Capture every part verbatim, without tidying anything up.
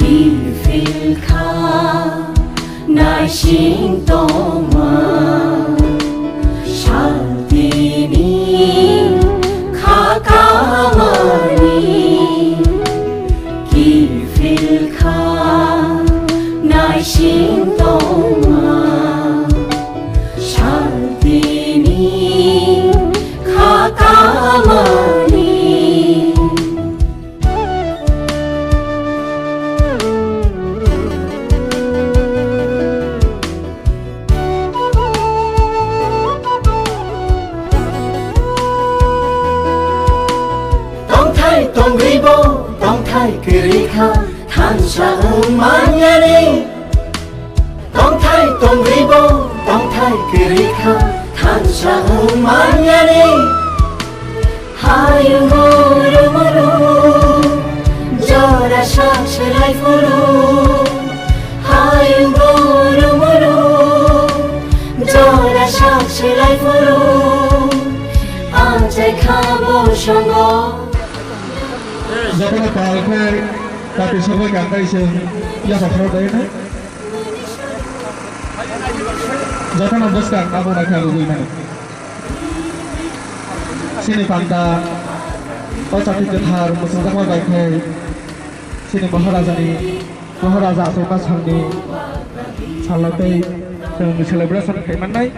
Kiphil kha naising tongma, shaltini kha kamani. Kiphil kha naising tongma, shaltini kha kamani. Tongthai tongribo, tongthai kwrwi kha, thansa wng manyani. Tongthai tongribo, tongthai kwrwi kha, thansa wng manyani. Hayung muru muru, jora sak selai phuru. Hayung muru muru, jora sak selai phuru. Achai kha bo songo. Jotono pal khe, kati sogwi kangkai se, yaphak khoro dai na. Jotono bwskang abo naikha rwgwi mano. Chini panda o chati kwthar mwchangjakma bai khe chini Maharajani, Maharaja achaima salni salno tei chwng celebration khai mannai.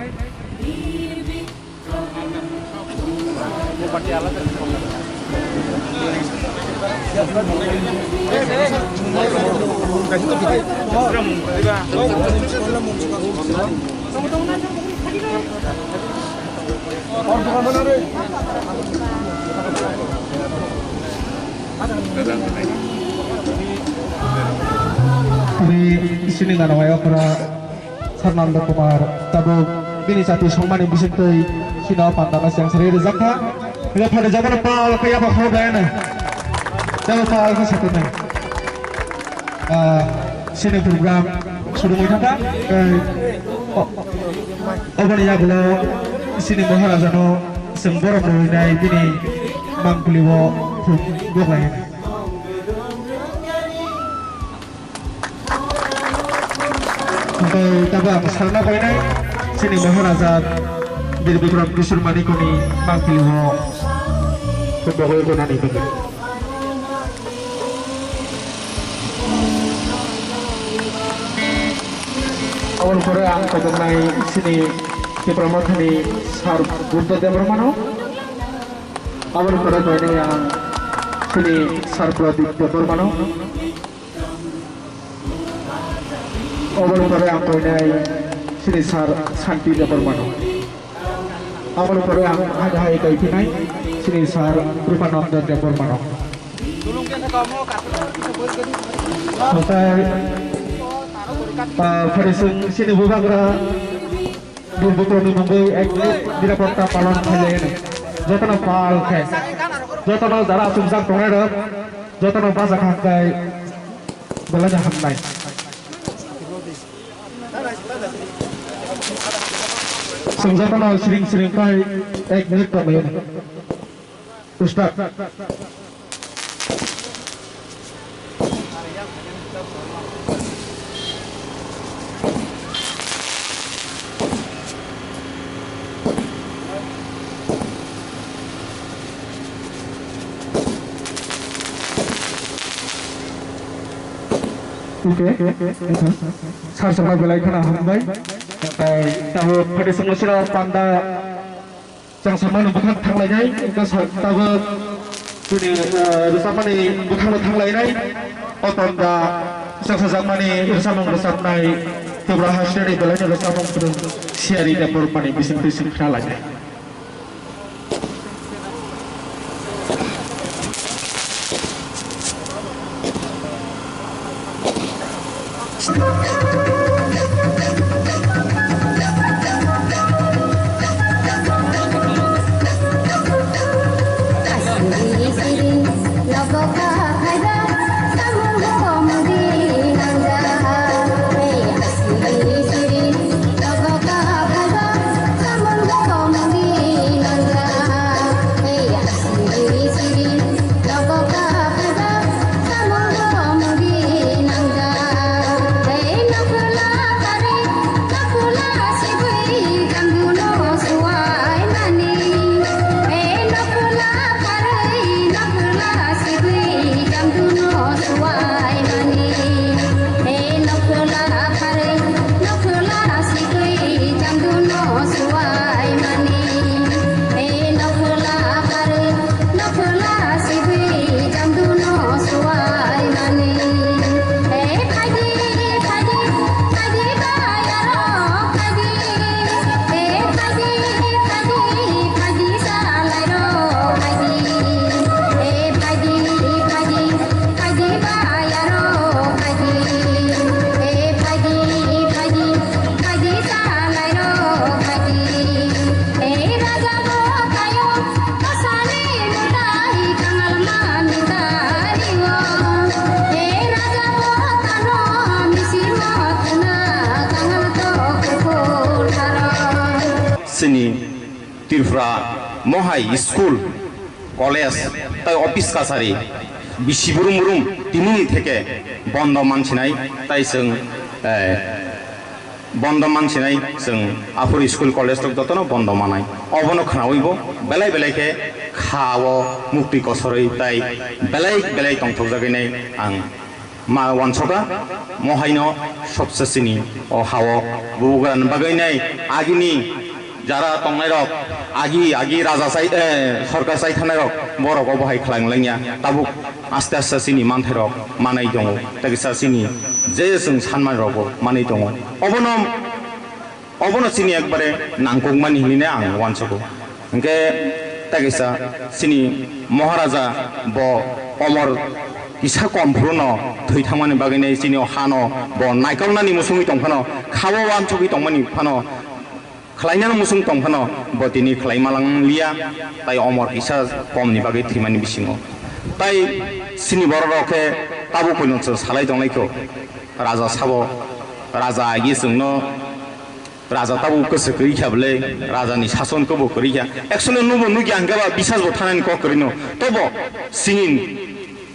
Tini sini nana wai okra. Sarnando Kumar, tabuk bini chati songmani bisingtwi sino pandano cheng sari rijak kha. Ila phade jabano pal khe yapha khoro dayana. Jabo pal khe satunai. Ah, sini program sudungwi thangkha. Tei o-, oboni yagulo sini Maharajano chwng borom rwinai bini mangpili o thum goklai. Hingke tabuk ang salna painai, chini Maharaja Bir Bikram Kishore Manikoni mangpili o kubugui gunani bagwi. Aboni pore ang kojaknai chini Tipra Mothani Sir Buddha Debbarmano. Aboni pore painai ang chini Sir Pradip Debbarmano. Oboni pore ang koinai chini Sir Santi Debbarmano. Aboni pore ang haino hai kaiphinai chini Sir Rupananda Debbarmano. Otai, ah, pharising chini bubagra Durbukrokni mungwi ek nirapotta palon khailai hwnwi. Jotono pal khe, jotono jara achukjak tongnai rok, jotono bacha kha hwnkhe belai no hamnai. Chwng jotono siring siring khai ek minute tongwi hwnwi. Start. Okay. Sir, sir, belai kheno hambai. Tei tabuk phaidi songno sira panda. Chwng samano bwkhak thanglainai, wngkha sa-, tabuk chini, eh, rwchapmani bwkhakno thanglainai. O panda chwngsajakmani rwchapmung rwchapnai Tipra hasteni belaino rwchapmung kwrwng Siyari Debbarmani bisingtwi swng khnalainai. Tripura mohai school, college tai office kasari bisi burum burum tinini theke bondo mansinai tai chwng, eh, bondo mansinai chwng aphuru school college rok jotono bondo manai. Obono khnawibo belai belai khe kha o mukti kosorwi tai belai belai tongthokjagwi nai ang ma uansoka, mohaino sobse chini o hao bubagrani bagwi nai agini jara tongnairok, agi agi raja chai, eh, sorkar chai thanairok, borok obo hai khlai wnglaimya. Tabuk aste aste chini manthairok manai tongo, tei kisa chini je chwng sanmani rokbo manai tongo. Obono Obono chini ekbare nangkukmani hinwi ang uansugo. Hwnkhe tei kaisa chini Maharaja bo omor kisa kom phuru no thwi thangmani bagwi nai chini o hano bo naikolnani musungwi tong phano, khao uansugwi tongmani phano, khlainani musung tong phano bo tini khlai malang liya, tai omor kisa komni bagwi thwimani bisingo. Tai chini borok rok khe tabuk poino chwng salai tonglaikho, raja sabo, raja agi chwngno Raja tabuk kwswk kwrwi kha bwle, rajani sason khe bo kwrwi kha. Actually nubo nukya hwnkhe ba bisas bo thanani kok kwrwino. Tobo chini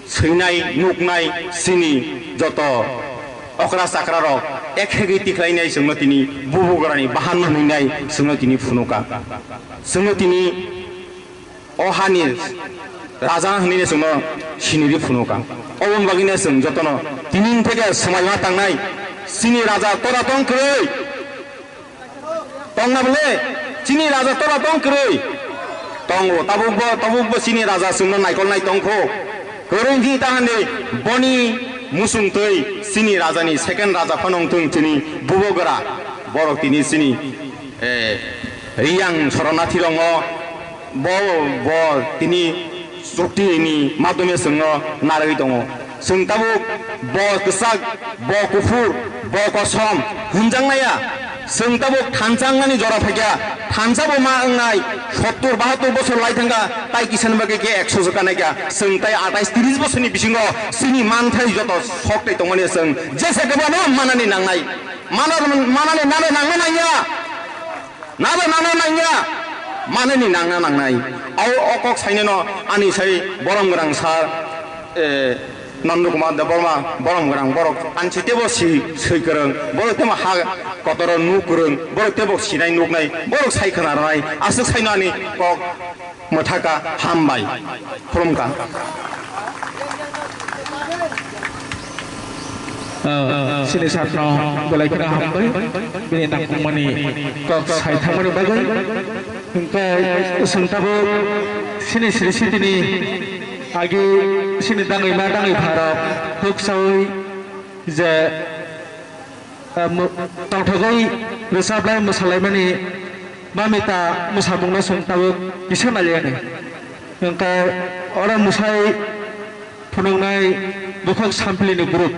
swinai, nuknai, chini joto okra chakra rok ekhegwi tikhlainai chwngno tini bubugrani bahan no hwnwi nai chwngno tini phunuka. Chwngno tini O hani raja hwnwi chwngno siniri phunuka. Oboni bagwino chwng jotono tinin theke swmai ma tangnai. Chini raja tora tong kwrwi. Tongna bwle? Chini raja tora tong kwrwi. Tongo, tabukbo, tabukbo chini raja chwngno naikolnai tongkho. Kwrwi wngkhe ta hwnwi boni musung twi chini rajani second raja phano wngthung chini bubogra. Borok tini chini, eh, Riyang Soronathi rongo. Bo, bo tini chukti ni madhyome chwngno narwgwi tongo. Chwng tabuk bo kwchak, bo kuphur, bo kosom hwnjaknaya. Chwng tabuk thansa wngnani jora phaikha, thansa bo ma wngnai sottur bahattur bosor lai thangkha, tai kisani bagwi khe ekso jwkanaikha. Chwng tai atais tris bosorni bisingo chini manthai joto sok tei tongmani chwng jesa khe bono manani nangnai. Mana-, manani nano nangna nangya. Nabo nangna nangya, manani nangna nangnai. Au o kok saineno ani sai borom gwnang sir, eh, Nando Kumar Debbarma, borom gwnang borok ansi tebo si, swi kwrwng, borok tebo ha kotoro nuk kwrwng, borok tebo sinai nuknai, borok sai khna rwnai, aswk saino ani kok mwthaka, hambai. Khulumkha. Ah, chini sakno belai kheno hambai, bini nangkukmani kok sai thangmani bagwi. Hwnkhe chwng tabuk chini sri sitini agi chini dangwi ma dangwi pharok huk saui je ah, mo-, tongthogwi rwchaplai mwsalaimani mamita mwsamungno chwng tabuk kisa naliani. Hwnkhe oro mwsai phunuknai bukhuk samplini group.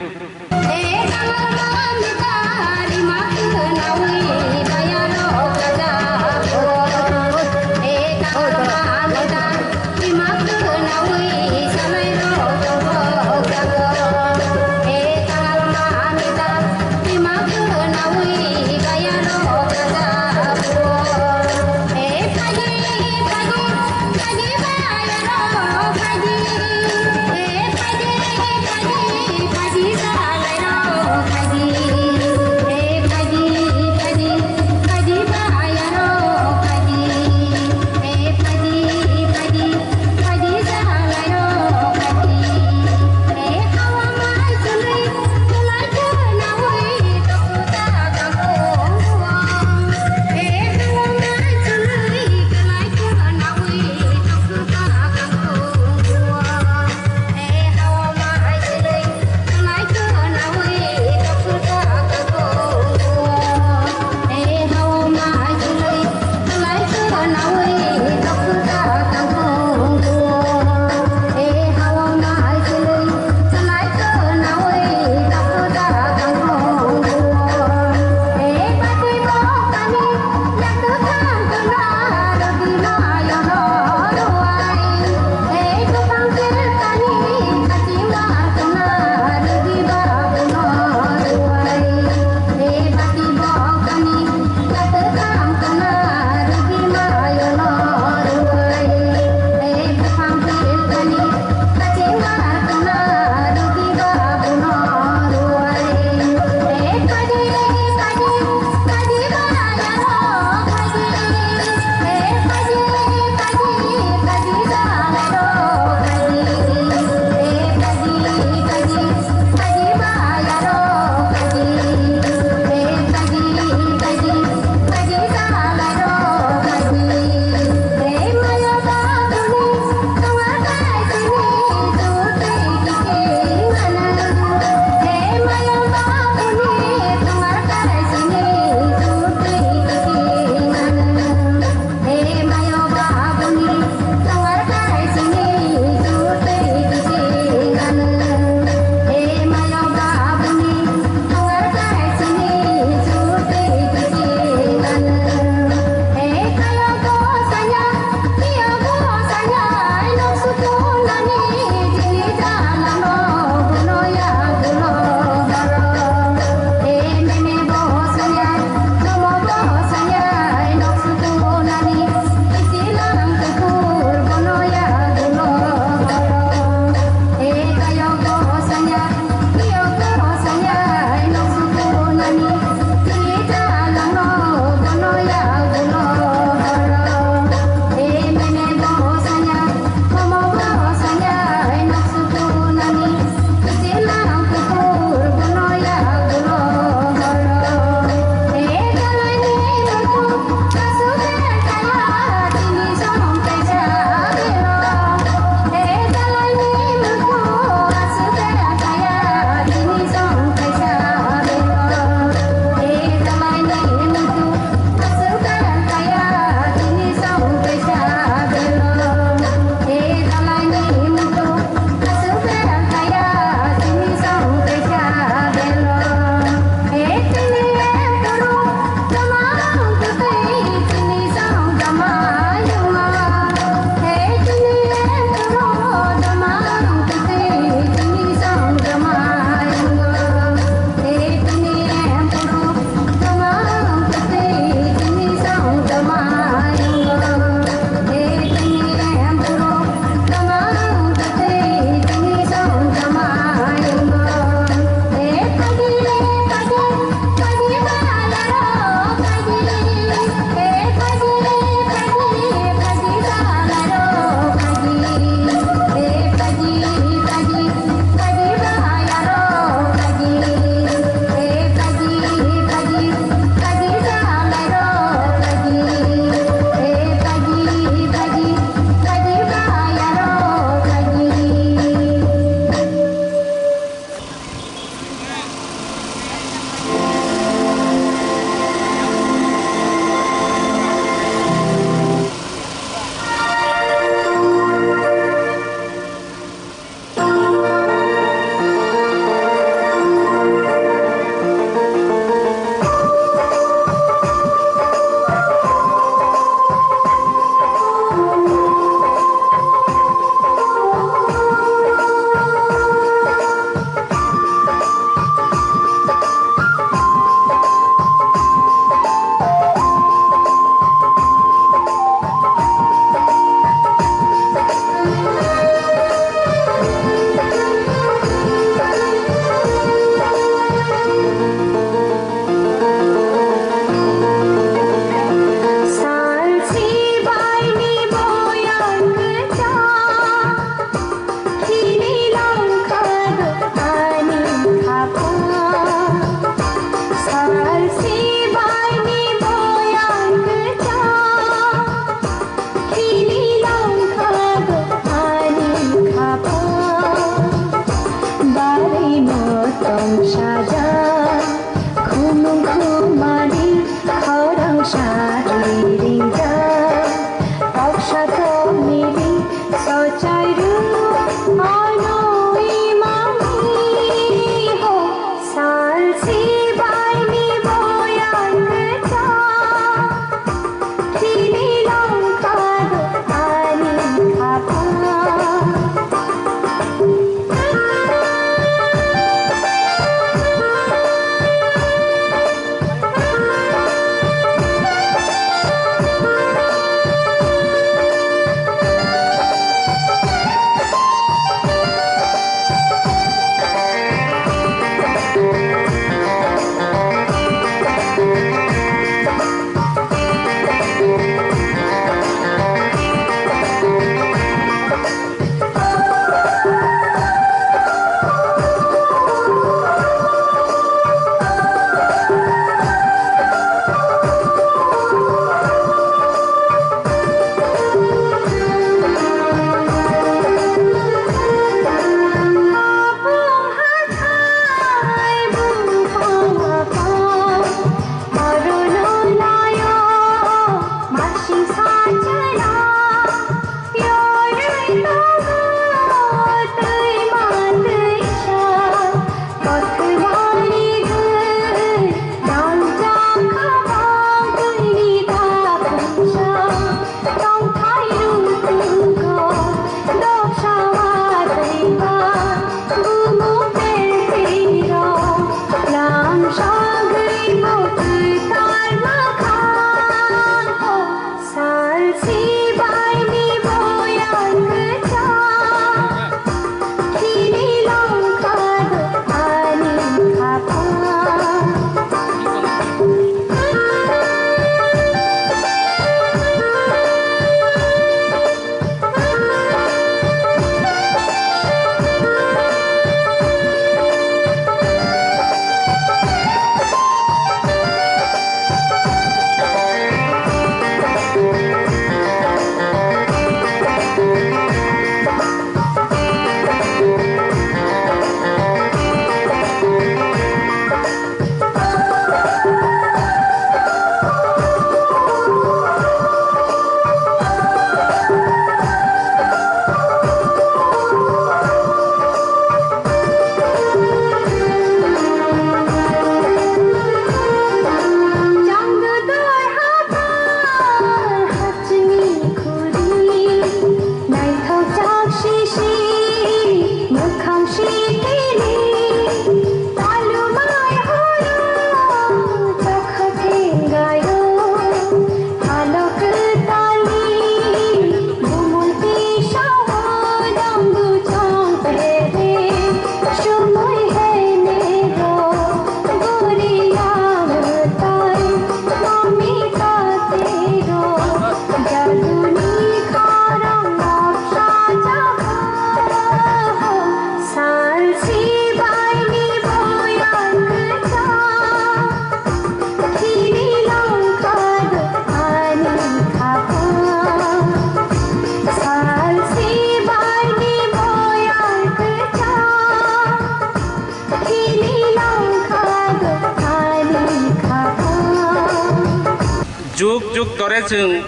Juk juk dore chwng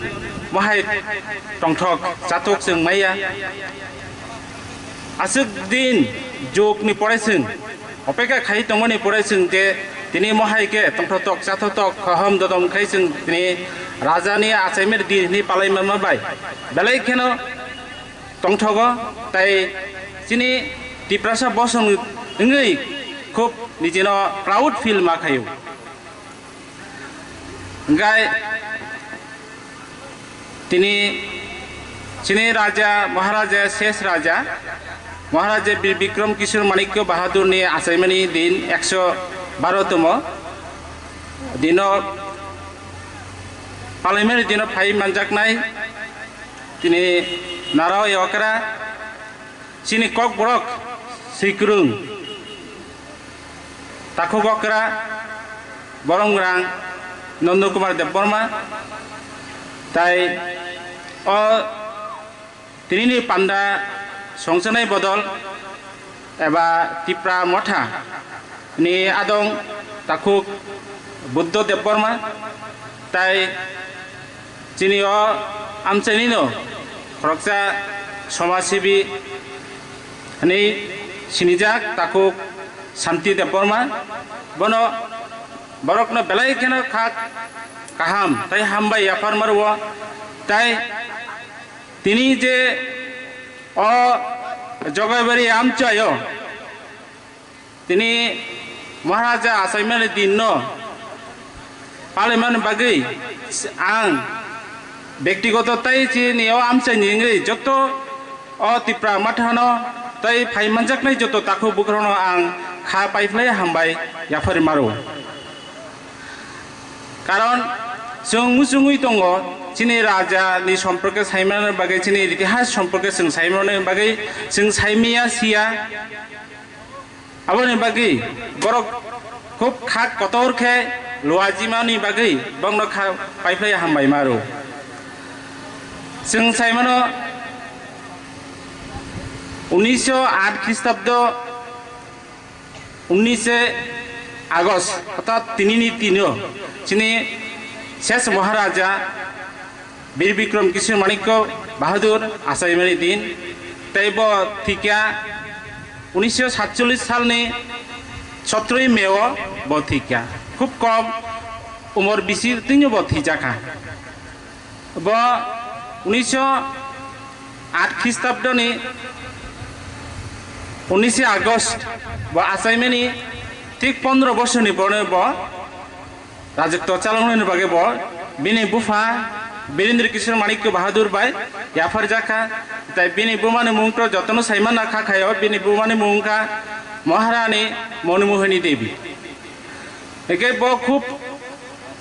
mohai tongthok chathok chwng maya. Aswk din jukni pore chwng opeka khai tongmani pore chwng je tini mohai khe tongthotok chathotok khohom dodom khai chwng tini rajani achaimani din hwnwi palai manma bai belai kheno tongthogo, tai chini Tiprasa bosong wngwi khub nijino proud feel ma khaio. Hingkhai tini chini raja, Maharaja, ses raja, Maharaja Bir Bikram Kishore Manikya Bahadurni achaimani din ekso baro tomo dino, palaimani dino phai manjaknai tini Nara Okra, chini Kokborok swikwrwng takhuk okra, borom gwnang Nanda Kumar Debbarma, tai o tinini panda songchanai bodol eba Tipra Motha ni adong takhuk Buddho Debbarma, tai chini o amchaini no khoroksa somajsibi hwnwi sinijak takhuk Santi Debbarma. Bono borokno belai kheno kha kaham tai hambai yapharma rwo. Tai tini je o Jogaibari amchaio tini Maharaja achaimani dinno palaimani bagwi ang bektigoto tai chini o amchaini wngwi joto o Tipra Mothano tai phai manjaknai joto takhuk bukhukno ang kha paiphlai hambai yapharwi maro. Karon chwng muchungwi tongo chini raja ni somporke saimani bagwi, chini itihas somporke chwng saimani bagwi chwng saimaya siya. Aboni bagwi borok khub kha kotor khe luajimani bagwi bongno kha paiphlai hambai maro. Chwng saimano unisho aat Khristabdo unishe August, orthat tinini dino chini ses Maharaja Bir Bikram Kishore Manikya Bahadur achaimani din, tei bo thikya unisho satchollish salni sotroi May o bo thikya. Khub kom umor bisi twino bo thijakha. Bo unisho aat Khristabdoni unishe August bo achaimani thik pondro bosorni borno bo rajotwo chaloknani bagwi bo bini bupha Birendra Kishore Manikya Bahadur bai yapharjakha, tai bini bumani mung to jotono saimana kha khaio, bini bumani mung wngkha Maharani Manimohini Devi. Hingke bo khub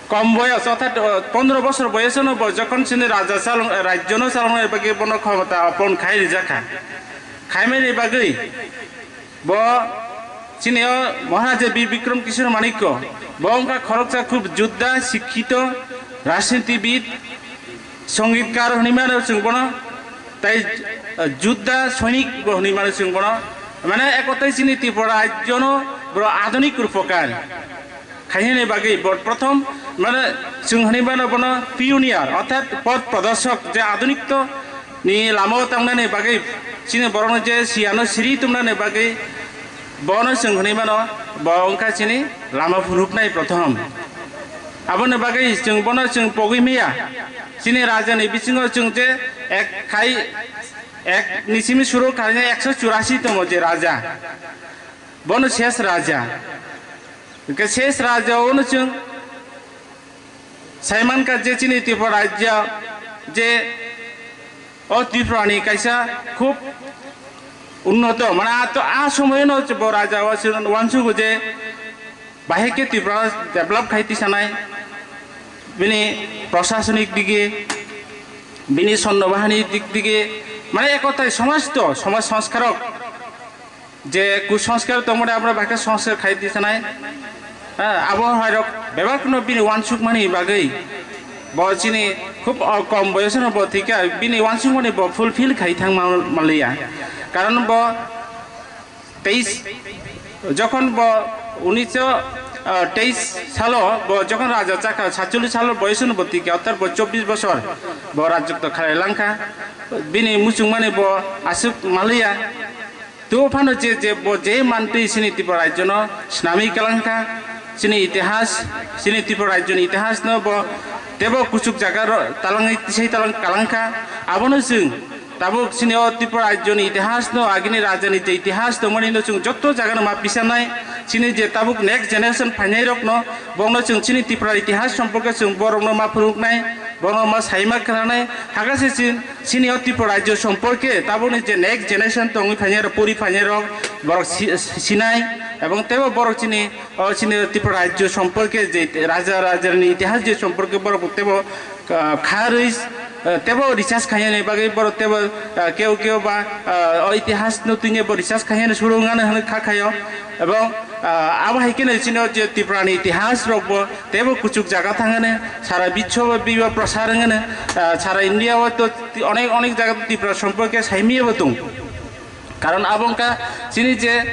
kom boyos, orthat, uh, pondro bosor boyosono bo jokhon chini raja chalong-, rajyono chalongnai bagwi bono khomota opon khai rijakha. Khaimani bagwi bo chini o Maharaja Bir Bikram Kishore Manikya, bo wngkha khoroksa khub judda, sikhito, rajnitibid, Songitkar hwnwi mano chwng bono, tai, eh, judda soinik bo hwnwi mano chwng bono. Mane ekotai chini Tripura rajyono boro adunik rupokar khainani bagwi bo prothom, mane chwng hwnwi mano bono pioneer, orthat poth prodorshok, je adunikto ni lamao tangnani bagwi chini borokno je siyano siri tumnani bagwi bono chwng hwnwi mano, bo wngkha chini lama phunuknai prothom. Aboni bagwi chwng bono chwng pogwi maya. Chini rajani bisingo chwng je ek khai, ek ni simi suru khaina ekso churasi tongo je raja. Bono ses raja. Hingke ses raja ono chwng saimankha je chini Tripura rajya je o Tripura ni kaisa khub unnoto, mane a to a somoyno bo raja o chwng uansugo je bahai khe Tripura develop khai tisanai, bini prosasonik dige, bini sonno bahani dik dige, mane ekotai somosto somaj songskarok je kusanskar tongmani abo bahai khe songsar khai tisanai. Ha, abo hairok bebak no bini uansukmani bagwi bo chini khub, o, kom boyosno bo thikya bini uansukmani bo fulfill khai thang ma-, manliya. Karon bo teis, jokhon bo unisho teis salo bo jokhon raja chakha, satchollish salo boyosno bo tike, orthat bo chobbish bosor bo rajyotto khalai langkha. Bini muchungmani bo aswk maliya. Tei phano je, je bo je mantwi chini Tripura rajyono snamwi kalangkha, chini itihas, chini Tripura rajyoni itihasno bo tebo kuchuk jaga ro-, talangwi tisai talang kalangkha. Abono chwng tabuk chini o Tripura rajyoni itihasno, agini rajani je itihas tongmani no chwng jotto jagano ma pisanai. Chini je tabuk next generation phainai rokno, bongno chwng chini Tripura itihas somporke chwng borokno ma phunuknai, borokno ma saima khnanai. Hakhe se chini, chini o Tripura rajyo somporke tabukni je next generation tongwi phainai rok, pori phainai rok, borok si-, sinai, ebong tebo borok chini, o chini Tripura rajyo somporke je raja rajani itihas je somporke borok tebo, ah, kha rwi, ah, tebo research khainani bagwi borok tebo, ah, keu keu ba, ah, o itihas no tini bo research khainani suru wngani hwnwi kha khaio. Ebong, ah, abo hai kheno chini o je Tripura ni itihas rok bo tebo kuchuk jaga thangani sara biswo bo biba prasar wngani, ah, sara India o to onek onek jaga Tripura somporke saimiya bo tong. Karon abo wngkha chini je,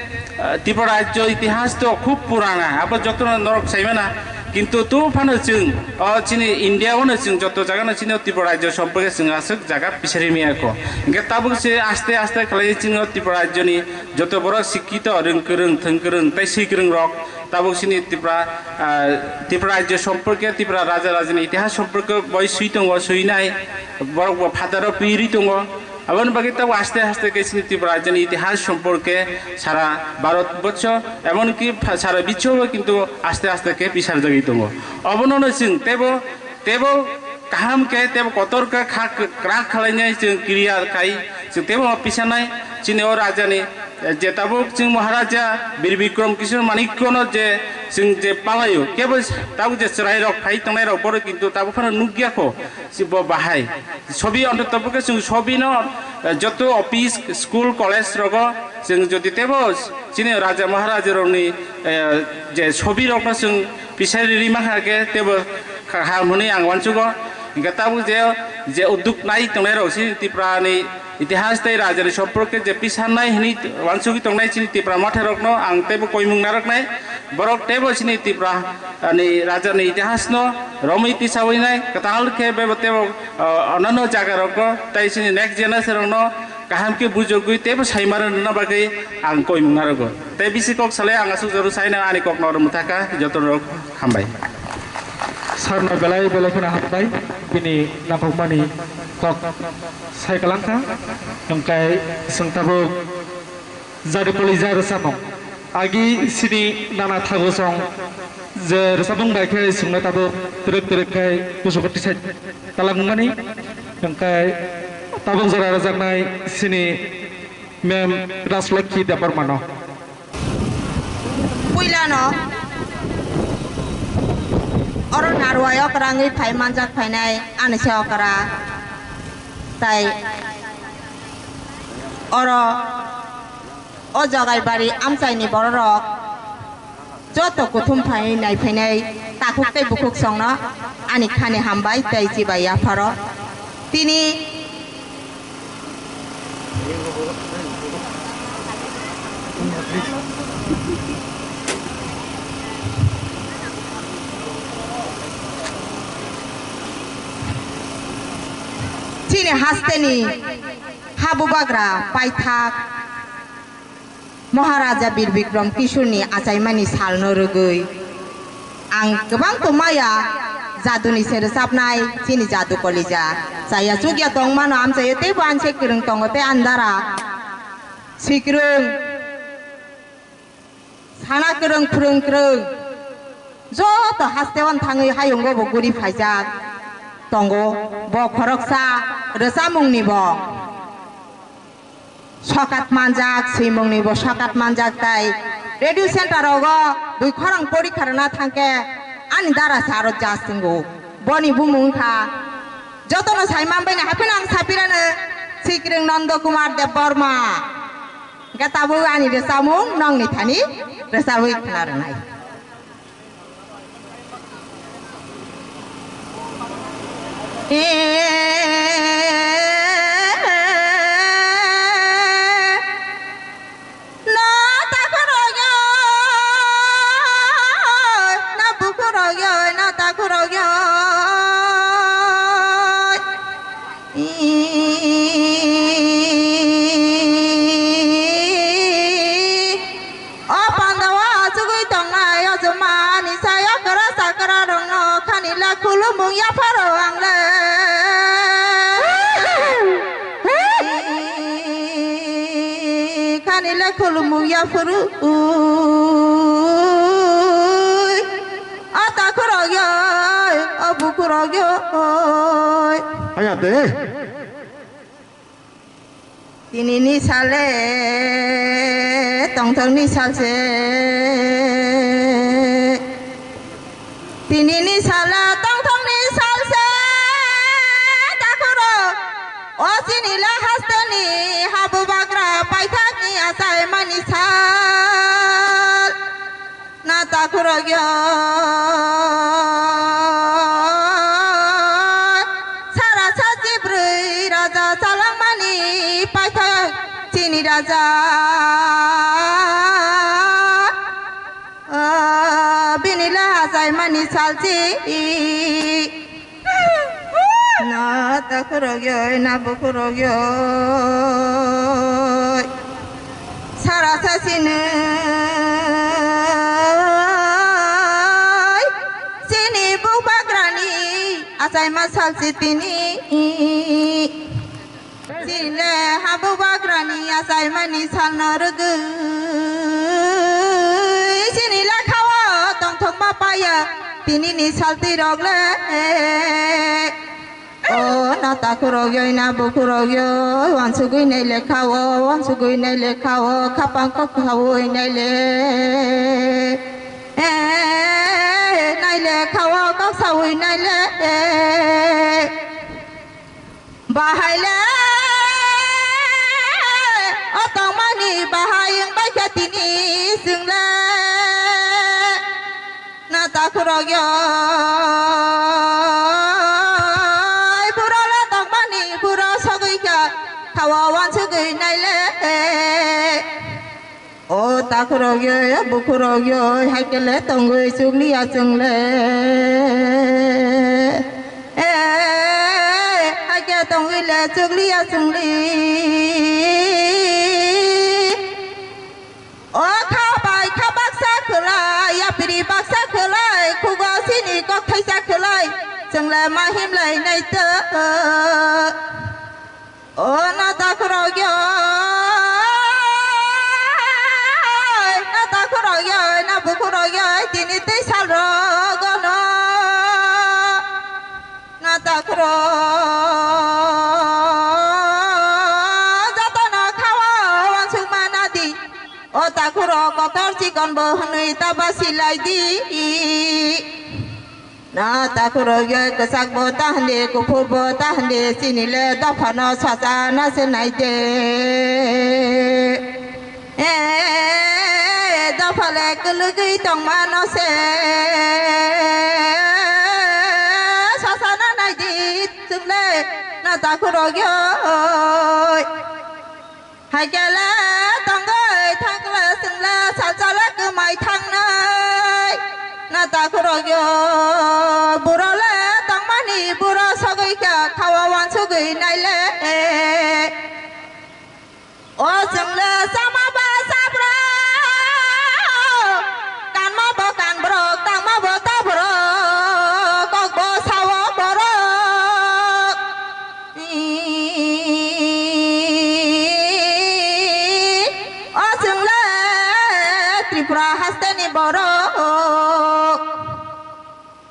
ah, Tripura rajyo itihas to khub purana, abo jotono norok saimana, kintu tu phano chwng o chini India o no chwng joto jaga no chini o Tripura rajyo somporke chwng aswk jaga pisari miyakho. Hingke tabuk se aste aste khlai chini o Tripura rajyo ni joto borok sikkito, rwng kwrwng, thwng kwrwng tei swi kwrwng rok tabuk chini Tripura, ah, Tripura rajyo somporke, Tripura raja rajani itihas somporke boi swi tongo, swinai borok bo phataro piri tongo. Aboni bagwi tabuk aste aste khe chini Tripura rajyoni itihas somporke sara Bharat borsho, emonki pha-, sara biswo bo kintu aste aste khe pisarjagwi tongo. Obono no chwng tebo, tebo kaham khe, tebo kotor khe kha kwrak khalainai chwng kiriya khai, chwng tebo pisanai chini o rajani, eh, je tabuk chwng Maharaja Bir Bikram Kishore Manikya no je chwng je palaio, kebo tabuk je chwrai rok phai tongnai rok borok kintu tabuk phano nukya kho. Si bo bahai. Sobi onto tobo khe chwng sobi no, eh, joto office, school, college rogo chwng jodi tebo chini raja maharaja rokni, eh, je sobi rokno chwng pisari ri mankha khe tebo kaham hwnwi ang uansugo. Hingkhe tabuk je, je uduk nai tongnai rok chini Tripura ni itihas tei raja ni somporke je pisarnai hwnwi uansugwi tongnai chini Tripura motha rokno ang tebo koimung narwknai. Borok tebo chini Tripura ni raja ni itihas no romwi tisawi nai, kwtal khe bebo tebo, o, onano jaga rogo tei chini next generation rokno kaham khe bujogwi tebo saimano nuna bagwi ang koimung narwgo. Tei bisi kok salai ang aswk jora saina ani kokno oro mwthaka joto rok hambai. Sarno belai belai kheno hambai bini nangkukmani kok sai kwlangkha, hwnkhe chwng tabuk Jadu Kolija rwchapmung. Agi sini nana thago song je rwchapmung bai khe chwngno tabuk twrwk twrwk khe kusugo tisai talangmani. Hwnkhe tabuk jora rwjaknai sini Mem Rajlokhi Debbarmano. Puilano oro narwai okra wngwi phai manjak phainai ani se okra. Tai oro o Jogaibari amchaini bororok joto kuthum phai naiphainai takhuk tei bukhuk songno ani khani hambai tei chibai yapharo. Tini chini hasteni habubagra paithak Maharaja Bir Bikram Kishorni achaimani salno rwgwi ang kwbang tongmaya jaduni se rwchapnai chini Jadu Kolija. Chaya chukya tongmano amchaio teibo anse kwrwng tongo tei andara swi kwrwng, sana kwrwng, phwrwng kwrwng. Joto haste-o thangwi hayungo bo guri phaijak tongo. Bo khoroksa rwchapmungni bo sokat manjak, swimungni bo sokat manjak tai radio center rogo bui khorang porikha rwna thangkhe ani dara sa aro judge tongo. Boni bumung wngkha jotono sai manbaino hapheno ang sapirano Sikrwng Nondo Kumar Debbarma. Hingkhe tabuk ani rwchapmung nongni thani rwchapwi khna rwnai. Mung yapharo ang le. Khani le khulumung yaphuru. Ata khurok yoi, abu khurok yoi. Aya de. Tinini sale tongthokni salse. Tinini sale tongthokni salse. Takhuro o chini le hasteni habu bagra paithakni achaimani sal. Na takhurok yo sara sa chibrwi raja chalangmani paithak chini raja. Ah, bini le achaimani salchi. Na takhurok yoi, na bukhurok yoi. Sara sa sinwi chini bukbagrani achaima salchi tini. Chini le habu bagrani achaimani salno rwgwi. Chini le khao tongthokma paya tinini saltwi rok le. O na takhurok yoi na bukhurok yoi, wansugwi nai le khao, wansugwi nai le khao, khapang kok khaui nai le. Eh, nai le khao, kok saui nai le. Bahai le o tongmani bahai wng bai kha tini chwng le. Na takhurok yo buro le tongmani buro sogwi kha thawa wansugwi nai le. O takhurok yo, bukhurok yo, haikhe le tongwi chukliya chwng le. Eh, haikhe tongwi le chukliya chwng li. O kha bai kha baksa khwlai, yapri baksa khwlai, khugo sini kok thaisa khwlai, chwng le ma himlai nai to. O na takhurok yo, na takhurok yo, na bukhurok yo, tini tei sal rok no. Na takhurok joto no khao wansuk mana di. O takhurok kotor chikon bo hwnwi ta basi lai di. Na takhurok yoi kwchak bo ta hande, kuphur bo ta hande, chini le dopha no sacha na se nai de. Eh, dopha le kwlwgwi tongma no se sacha na nai di chwng le na takhurok yoi. Haikhe le tongwi thangkhle chwng le salsa le kwmai thangnai. Na takhurok yo buro le tongmani buro sogwi kha khawa wansugwi nai le. O chwng le chama ba chabra. Kanma bo kan borok, tangma bo ta borok, kok bo sao borok. O chwng le Tripura hasteni borok.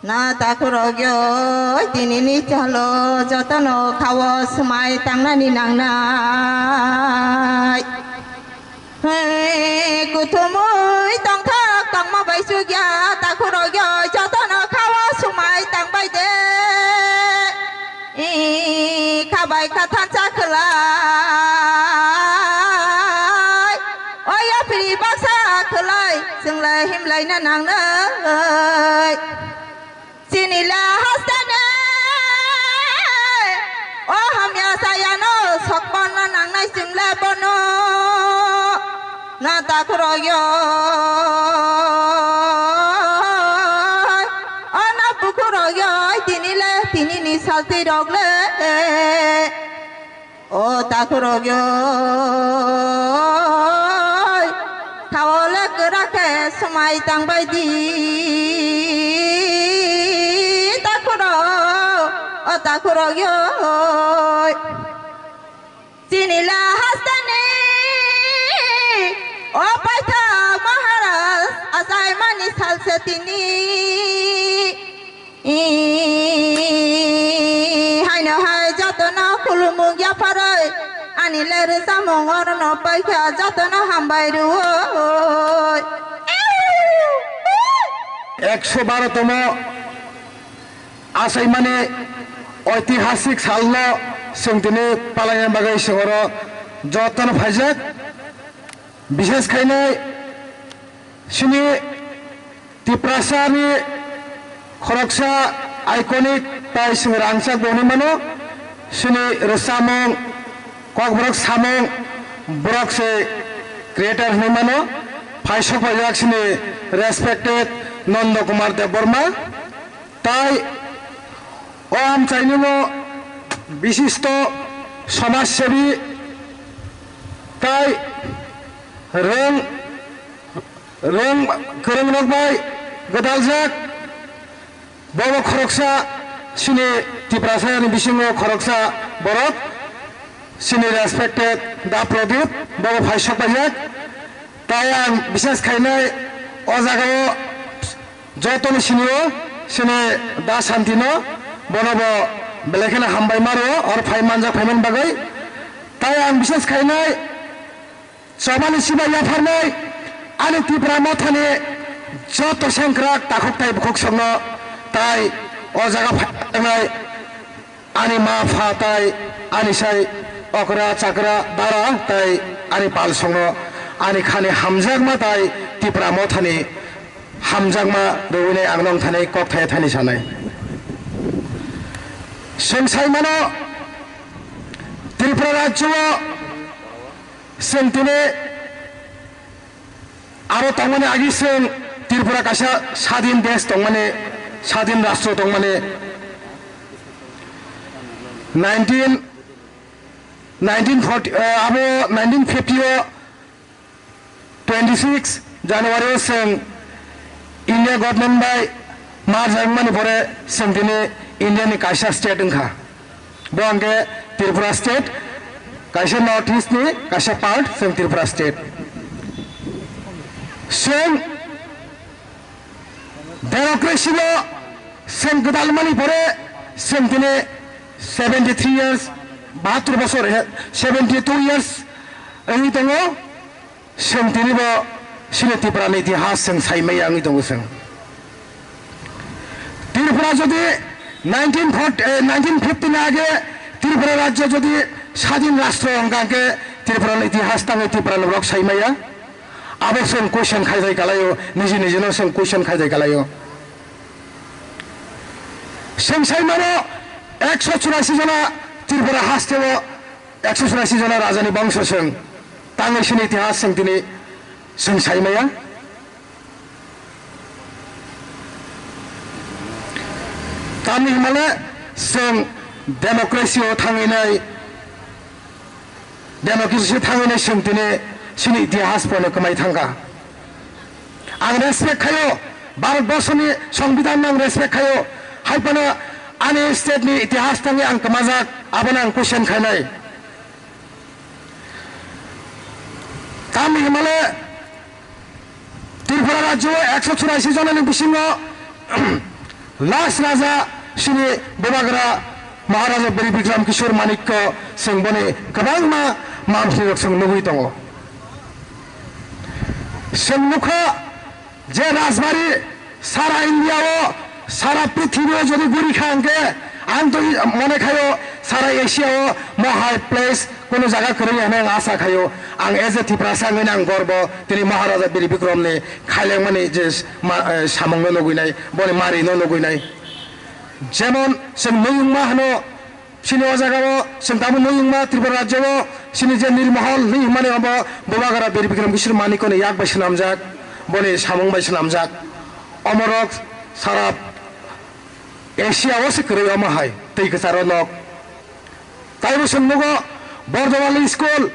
Na takhurok yo, tinini chalo jotono khao swmai tangnani nangnai. Hei, kuthumui tongthok tongma bai chukya, takhurok yo jotono khao swmai tangbai de. Ih, khabai kha thansa khwlai, o yapri baksa khwlai, chwng le himlai na nangnai. Chini le hasteni, o hamya sayano sokpon no nangnai chwng le bono. Na takhurok yo, o na bukhurok yo, tini le, tini ni salti rok le. O takhurok yo, khao le kwrak khe swmai tangbai di, takhurok. Khorok yoi. Chini la hasteni o paithak Maharaj achaimani salsa tini. Haino hai jotono khulumung yapharoi ani ler samung orno paikha jotono hambai rwoi. Ekso baro tomo achaimani oitihasik salno chwng tini palaina bagwi chwng oro jotono phaijak. Bishes khainai chini Tiprasani khoroksa iconic tai chwng rangchak bo hwnwi mano. Chini rwchapmung, kokborok samung, borok se creator hwnwi mano. Phai sok phaijak chini respected Nondo Kumar Debbarma. Tai o amchaini no bishisto somajsebi tai rwng, rwng kwrwngrok bai gwdaljak. Bobo khoroksa chini Tiprasani bisingo khoroksa borok, chini respected Da Pradip, bobo phai sok paijak. Tai ang bishes khainai o jagao jotono sinio, chini Da Santino, bono bo belai kheno hambai maro, or phai manjak phaimani bagwi. Tai ang bishes khainai, chobani sibai yapharnai, ani Tipra Mothani joto sengkrak takhuk tai bukhuk songno, tai o jaga phainai, ani ma pha tai, ani sai okra chakra dara tai, ani pal songno, ani khani hamjakma tai Tipra Mothani hamjakma rwinai ang nong thani kok thaya thani sanai. Chwng sai mano Tripura rajyo o chwng tini aro tongmani agi chwng Tripura kaisa sadin desh tongmani, sadin rastro tongmani nineteen, nineteen forty, eh, abo nineteen fifty o twenty six January o chwng India government bai merge wngmani pore chwng tini India ni kaisa state wngkha. Bo hwnkhe Tripura state, kaisa North East ni kaisa part chwng Tripura state. Chwng democracy o chwng gwdalmani pore chwng tini seventy three years, bahattor bosor, seventy two years wngwi tongo. Chwng tini bo chini Tripura ni itihas chwng sai maya wngwi tongo chwng. Tripura jodi nineteen forty, eh, nineteen fifty ni age Tripura rajyo jodi sadin rastro wngkha hwnkhe Tripura ni itihas tangwi Tripura ni borok sai maya. Abo chwng question khaijai kalaio, niji niji no chwng question khaijai kalaio. Chwng sai mano ekso churasi jona Tripura haste o ekso churasi jona raja ni bongso chwng tangwi chini itihas chwng tini chwng sai maya. Tamni hwnmale chwng democracy o thangwi nai, democracy thangwi nai chwng tini chini itihas pono kwmai thangkha. Ang respect khaio, Bharat borsoni Songbidan no ang respect khaio, hai phano ani state ni itihas thangwi ang kwmajak, abono ang question khainai. Tamni hwnmale Tripura rajyo o ekso churasi jonani bisingo last raja chini Bubagra Maharaja Bir Bikram Kishore Manikya chwng boni kwbangma manphrwirok chwng nugwi tongo. Chwng nukha, je rajbari sara India o, sara prithibi o jodi guri kha hwnkhe, ang to mone khaio sara Asia o mo hai place kono jaga kwrwi hwnwi ang asa khaio. Ang as a Tiprasa wngwi ang gorbo tini Maharaja Bir Bikram ni khailengmani je ma-, eh, samung no nugwi nai, boni mari no nugwi nai. Jemon chwng nuyungma hwno, chini o jaga o chwng tamo nuyungma Tripura rajyo o chini je Nirmohol hinwi hwnmani abo Bubagra Bir Bikram Kishore Manikya ni yak bai swnamjak, boni samung bai swnamjak. Omorok sara Asia o se kwrwi omo hai twi kwcharo nok. Taibo chwng nugo Bordowali school,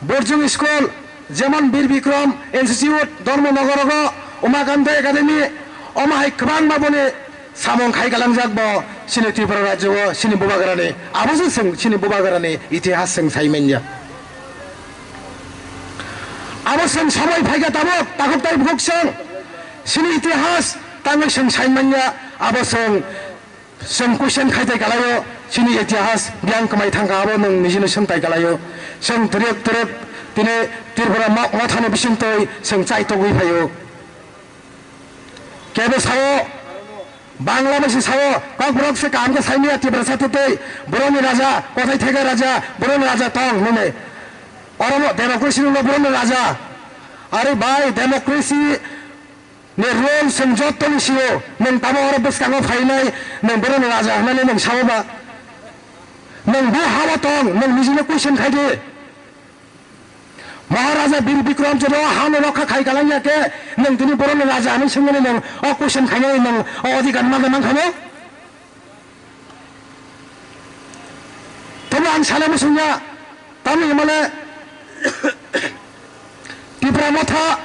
Borjong School, jemon Bir Bikram Institute, Dharmanagar o Umakanta Academy, omo hai kwbangma boni samung khai kalangjak bo chini Tripura rajyo o chini bubagrani, abo se chwng chini bubagrani itihas chwng sai manya. Abo chwng somoi phaikha tabuk, takhuk tai bukhuk chwng chini itihas tangwi chwng sai manya, abo chwng, chwng question khai tai kalaio, chini itihas biyang kwmai thangkha, abo nwng nijino swng tai kalaio. Chwng twrwk twrwk tini Tripura mo-, mothani bisingtwi chwng chaitogwi phaio. Kebo sao, Bangla bai se sao, Kokborok se kaham khe sai manya Tiprasa tei tei, borokni raja, kothai thaiga raja, borokni raja tong hinwi. Oromo democracy ni ulo borokni raja. Are bai, democracy ni rule chwng jottoni sio, nwng tamo oro bwskango phainai, nwng borokni raja hwnwi nwng sao ba? Nwng bo hao tong, nwng nijino question khai di. Maharaja Bir Bikram je o hano rokha khai kalang ya khe, nwng tini borokni raja hinwi swngmani nwng o question khainani nwng o adhikar ma mankha mo? Tamo ang sana muchung ya, tamni hwnmale Tipra Motha,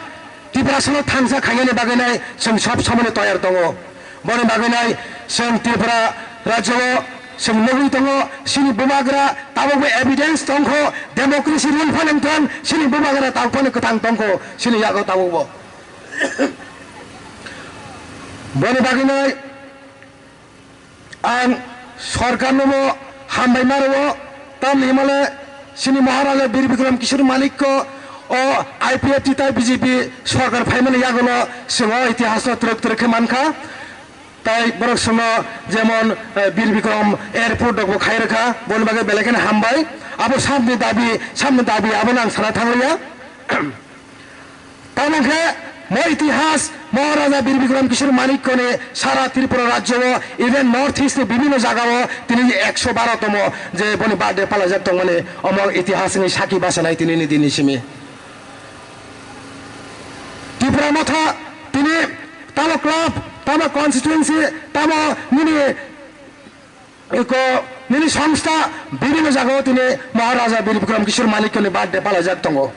Tiprasano thansa khainani bagwi nai chwng sob somoni toyar tongo. Boni bagwi nai chwng Tripura rajyo o chwng nugwi tongo, chini bubagra tabukbo evidence tongkho, democracy rule phano wngthang, chini bubagra tabuk phano kwthang tongkho, chini yago tabukbo. Boni bagwi nai ang sorkarno bo hambai ma rwo, tamni hwnmale chini Maharaja Bir Bikram Kishore Manikko o I P F T tai B J P sorkar phaimani yagulo chwng o itihasno twrwk twrwk khe mankha. Tai borok chwngno jemon, eh, Bir Bikram Airport rokbo khai rwkha, boni bagwi belai kheno hambai. Abo samni dabi, samni dabi abono ang sana thangliya. Tamo khe mo itihas Maharaja Bir Bikram Kishore Manikkoni sara Tripura rajyo o, even North East ni bibhinno jaga o tini ekso baro tomo je boni birthday palaijak tongmani, omo itihas ni saki bachanai tini ni dini simi. Tipra Motha tini tamo club, tamo constituency, tamo nini eko nini songstha bibhinno jagao tini Maharaja Bir Bikram Kishore Manikkoni birthday palaijak tongo.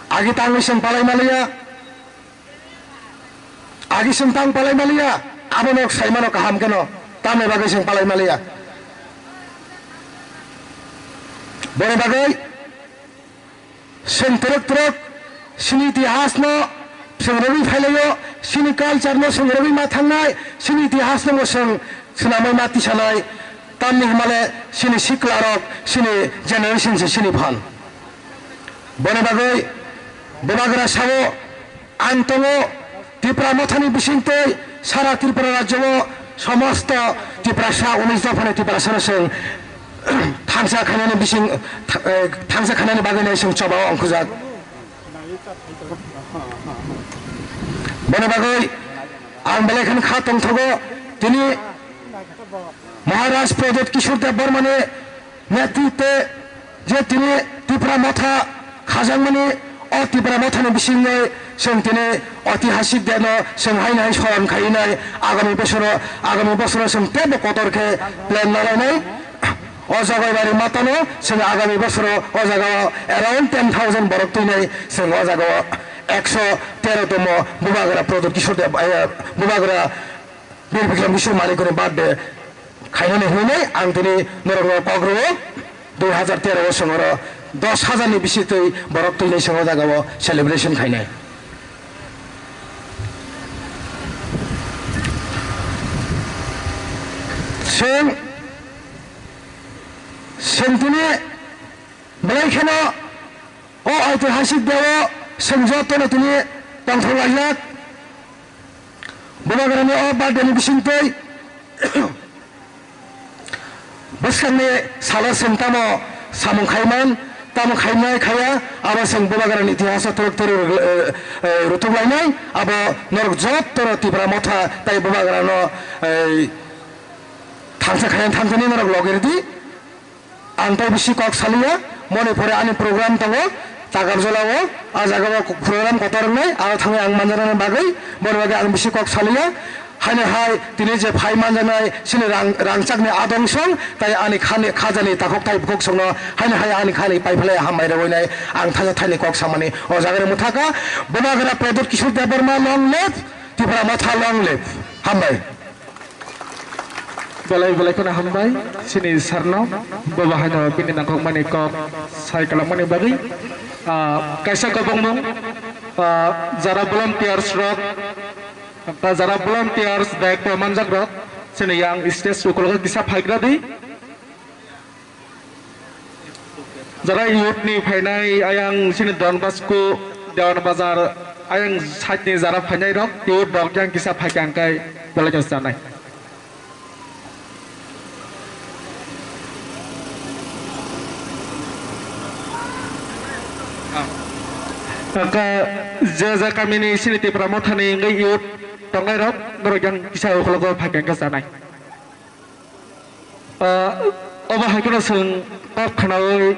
Agi tangwi chwng palai maliya, agi chwng tang palai maliya, abono saimano kaham kheno, tamni bagwi chwng palai maliya. Boni bagwi Chwng twrwk twrwk chini itihasno chwng rwgwi phailaio, chini culture-no chwng rwgwi ma thangnai, chini itihasno bo chwng swnamwi ma tisanai, tamni hwnmale chini siklarok, chini generation se chini phan. Boni bagwi bubagra sao, ang tongo, Tipra Mothani bisingtwi sara Tripura rajyo o somosto Tiprasa, unis dophani Tiprasano chwng thansa khainani bising, eh, thansa khainani bagwino chwng chobao ongkhojak. Boni bagwi ang belai kheno kha tongthogo, tini Maharaj Pradyot Kishore Debbarmani netritwe je tini Tipra Motha khajakmani, o Tipra Mothani bisingwi chwng tini oitihasik deno chwng haino hai soron khainai, agami bosoro, agami bosoro chwng teibo kotor khe plan lalainai. O jaga bari matano chwng agami bosoro o jagao around ten thousand borok twinai chwng o jagao ekso tero tomo Bubagra Pradyot Kishore Deb-, eh, Bubagra Bir Bikram Kishore Manikkoni birthday khainani hwnwi ang tini norokno kok rwo, dui hazar tero o chwng oro dos hazar ni bisi twi borok twinai chwng o jagao celebration khainai. Chwng, chwng tini belai kheno o oitihasik deo chwng jotono tini tongthok laijak. Bubagrani o birthday ni bisingtwi bwskangni salo chwng tamo samung khaiman, tamo khaimai khaya, abo chwng Bubagrani itihaso twrwk twrwk, eh, eh, rutuk lainai, abo norok jotono Tipra Motha tai Bubagrano, eh, thansa khayan thansani norok logi rwdi. Ang tei bisi kok saliya, moni pore ani program tongo, Takarjala o, a jaga o program kotor wngnai, aro thangwi ang manjaknani bagwi, boni bagwi ang bisi kok saliya. Haino hai tini je phai manjaknai, chini rang, rangchakni adong song, tai ani khani, khajani takhuk tai bukhuk songno, haino hai ani khani paiphalai hambai rwinai, ang thaisa thaini kok samani o jaga ni mwthaka, Bubagra Pradyot Kishore Debbarma long live, Tipra Motha long live. Hambai. Belai belai kheno hambai chini sir no, bo bahaino bini nangkukmani kok sai kwlangmani bagwi. Ah, kaisa kobongmung, ah, jara volunteers rok, jara volunteers daitwo manjak rok, chini yang stage ukologo kisa phaigra di. Jara youth ni phainai ayang chini Don Bosco, Dewan Bazar, ayang side ni jara phainai rok, youth rok yang kisa phaikha hwnkhe belai no chanai. Hwnkhe je je kamini chini Tipra Mothani wngwi youth tongnai rok, norok yang kisa ukologo phaikha hwnkhe chanai. Ah, obo hai kheno chwng kok khnaui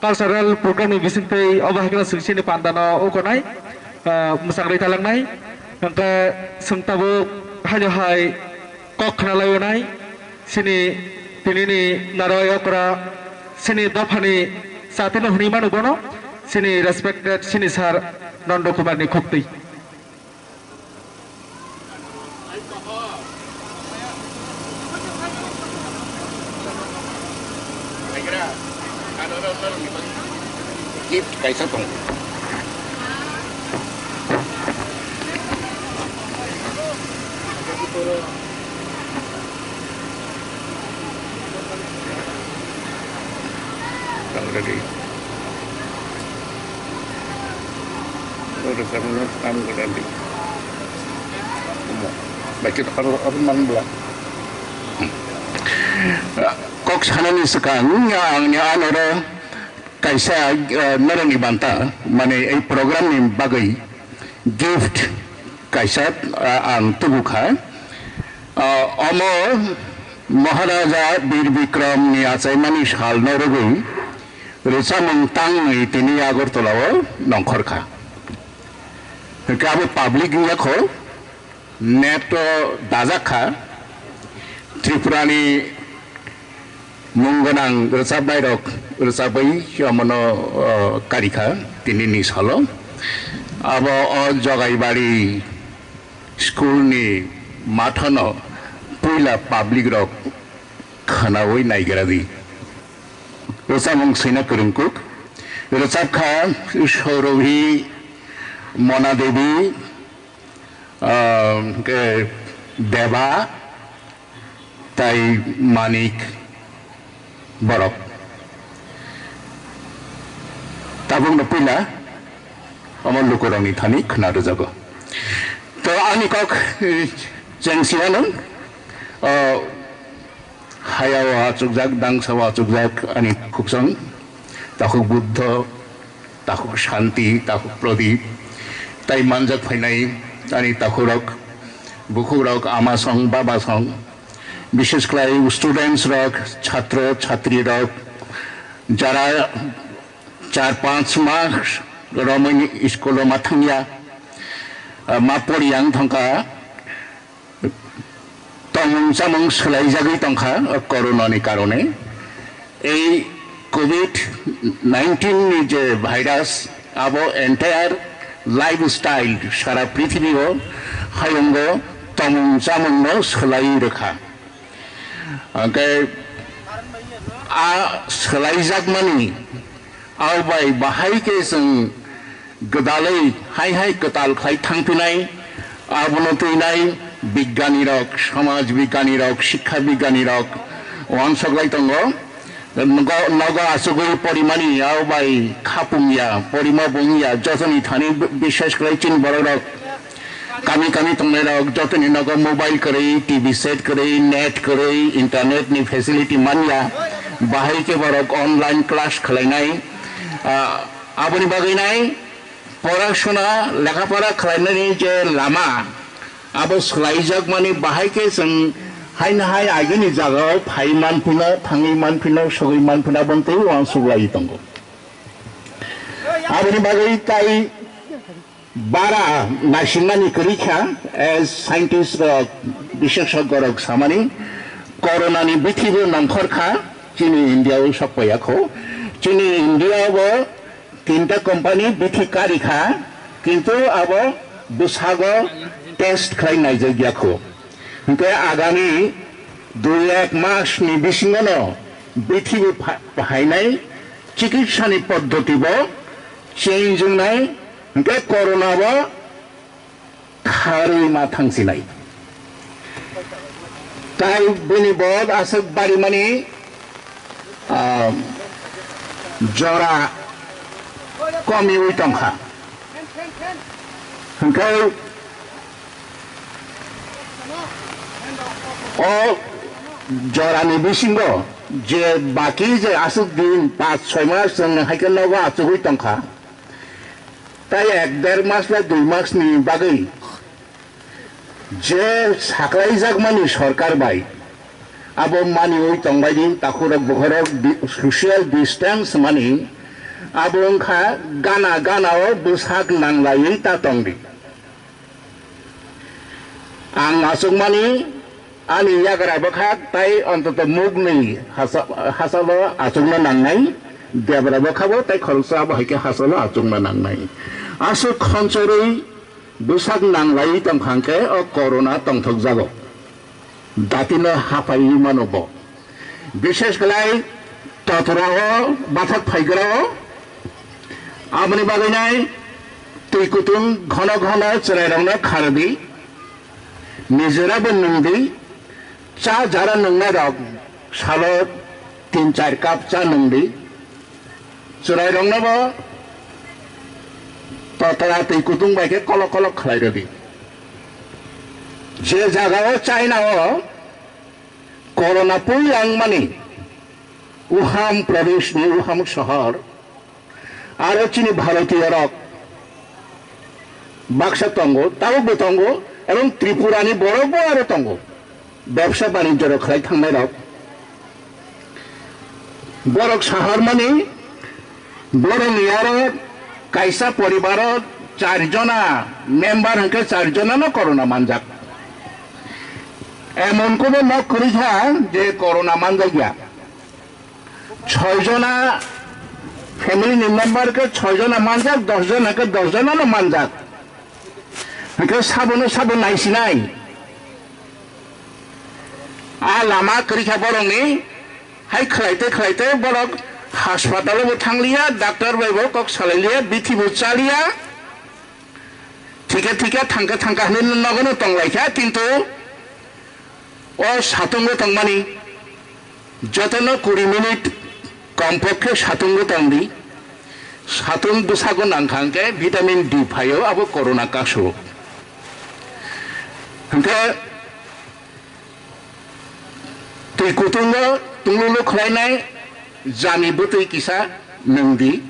cultural program ni bisingtwi obo hai kheno chwng chini panda no ukonai, ah, mwchang rwi thalangnai. Hwnkhe chwng tabuk haino hai kok khna laionai chini tini ni narwai okra chini dophani chati no hwnwi mano bono chini respected chini sir Nondo Kumar ni khuktwi. Gift kaisa tong. Already. Oro kami no kam gada di. Omo. Baik itu kalau apa mang bela. Kok sanani swkang ang ni anoro kaisa, eh, noroni banta mane ei program ni bagwi gift kaisa, ah, ang tubu kha. Ah, omo Maharaja Bir Bikram ni achaimani sal no rwgwi rwchapmung tangwi tini Agartala o nongkhor kha. Hwnkhe abo public wngya kho, net o dajak kha. Tripura ni mung gwnang rwchapnai rok rwchapwi omono, o, karikha tini ni salo. Abo o Jogaibari school ni mathano puila public rok khwnaui naigra di. Rwchapmung swina kwrwngkuk. Rwchapkha Saurabhi, Mona Devi, ah, hwnkhe Deba, tai Manik borok. Tabukno puila omo lukurokni thani khwna rwjago. To ani kok, eh, cheng sinano, oh, hayao achukjak, dangsao achukjak ani khuksong, takhuk Buddho, takhuk Shanti, takhuk Pradip, tai manjak phainai ani takhurok, bukhukrok, ama song, baba song, bishesh khlai students rok, chhatro chhatri rok, jara char panch mas romwi school o ma thangya, ma poriya wng thangkha, tongmung chamung swlaijagwi tongkha, o corona ni karone. Ei covid nineteen ni je virus, abo entire lifestyle sara prithibio hayungo tongmung chamungno swlaiwi rwkha. Hwnkhe a swlaijakmani, abo bai bahai khe chwng gwdalwi hai hai kwtal khlai thangphinai, abono twinai bigyani rok, samaj bigyani rok, sikha bigyani rok uansuk lai tongo. Nogo, nogo achugwi porimani, abo bai khapung ya, porima bo wng ya, jotoni thani bi-, bishesh khlai chini borok rok kami kami tongnai rok, jotoni nogo mobile kwrwi, T V set kwrwi, net kwrwi, internet ni facility man ya, bahai khe borok online class khlainai, ah, aboni bagwi nai porasona lekha pora khlainani je lama, abo swlaijakmani bahai khe chwng haino hai agini jagao phai manphino, thangwi manphino, sogwi manphino, aboni tei uansuk lai tongo. Aboni bagwi tai bara naisingnani kwrwi kha, as scientist rok, biseksoggo rok samani, corona ni bithi bo nongkhor kha, chini India o sok paiya kho. Chini India o bo tinta company bithi kari kha, kintu abo bwsago test khlai naijak ya kho. Hinkhe agami dui ek mas ni bisingo no bithi bo pha-, phainai chikitsa ni poddoti bo change wngnai, hinkhe corona bo kharwi ma thangsinai. Tai bini bo aswk barimani, ah, jora komiwi tongkha. Hinkhe o jorani bisingo je baki je aswk din paanch choi mas chwng haikhe nogo achugwi tongkha. Tai ek der mas ba dui mas ni bagwi je saklaijakmani sorkar bai, abo maniwi tongbaidi, takhurok bukhorok di-, social distance mani, abo wngkha gana gana o bwsak nanglaiwi ta tongdi. Ang achukmani ani yagra bwkhak tai ontoto muknwi hasa-, hachalo achukna nangnai, debra bwkhabo tai khoroksa abo hai khe hachalo achukna nangnai. Aswk khonchorwi bwsak nanglaiwi tongkha hwnkhe o corona tongthokjago. Datino haphaiwi mano bo. Bishesh khlai totorao bathak phaigrao. Aboni bagwi nai twi kutung ghono ghono chwrairokno khardi. Nijera bo nwngdi. Cha jara nwngnai rok salo tin char cup cha nwngdi. Chwrairokno bo totora twi kutung bai khe kolok kolok khlai rwdi. Je jagao China o corona pui langmani Wuhan province ni Wuhan sohor, aro chini Bharatiyo rok baksa tongo, tabukbo tongo, ebong Tripura ni borok bo aro tongo, bebsa banijyo rok khlai thangnai rok. Borok saharmani, borok ni aro kaisa poribaro char jona member hwnkhe char jona no corona manjak. Emon kobo nok kwrwi kha je corona manjak ya. Choi jona family ni member khe choi jona manjak, dos jona khe dos jona no manjak. Hwnkhe sabono sabo naisinai. A lama kwrwi kha borokni, hai khlaite khlaite borok haspatalo bo thangliya, doctor bai bo kok salailiya, bithi bo chaliya. Thikhe thikhe thangkhe thangkhe hwnwi nogo no tonglaikha, kintu o satungo tongmani jotono kuri minute kompokkhe satungo tongdi. Satung bwsago nangkha hwnkhe vitamin D phaio, abo corona kasu. Hwnkhe twi kutungo tunglulu khlainai jani bwtwi kisa nwngdi.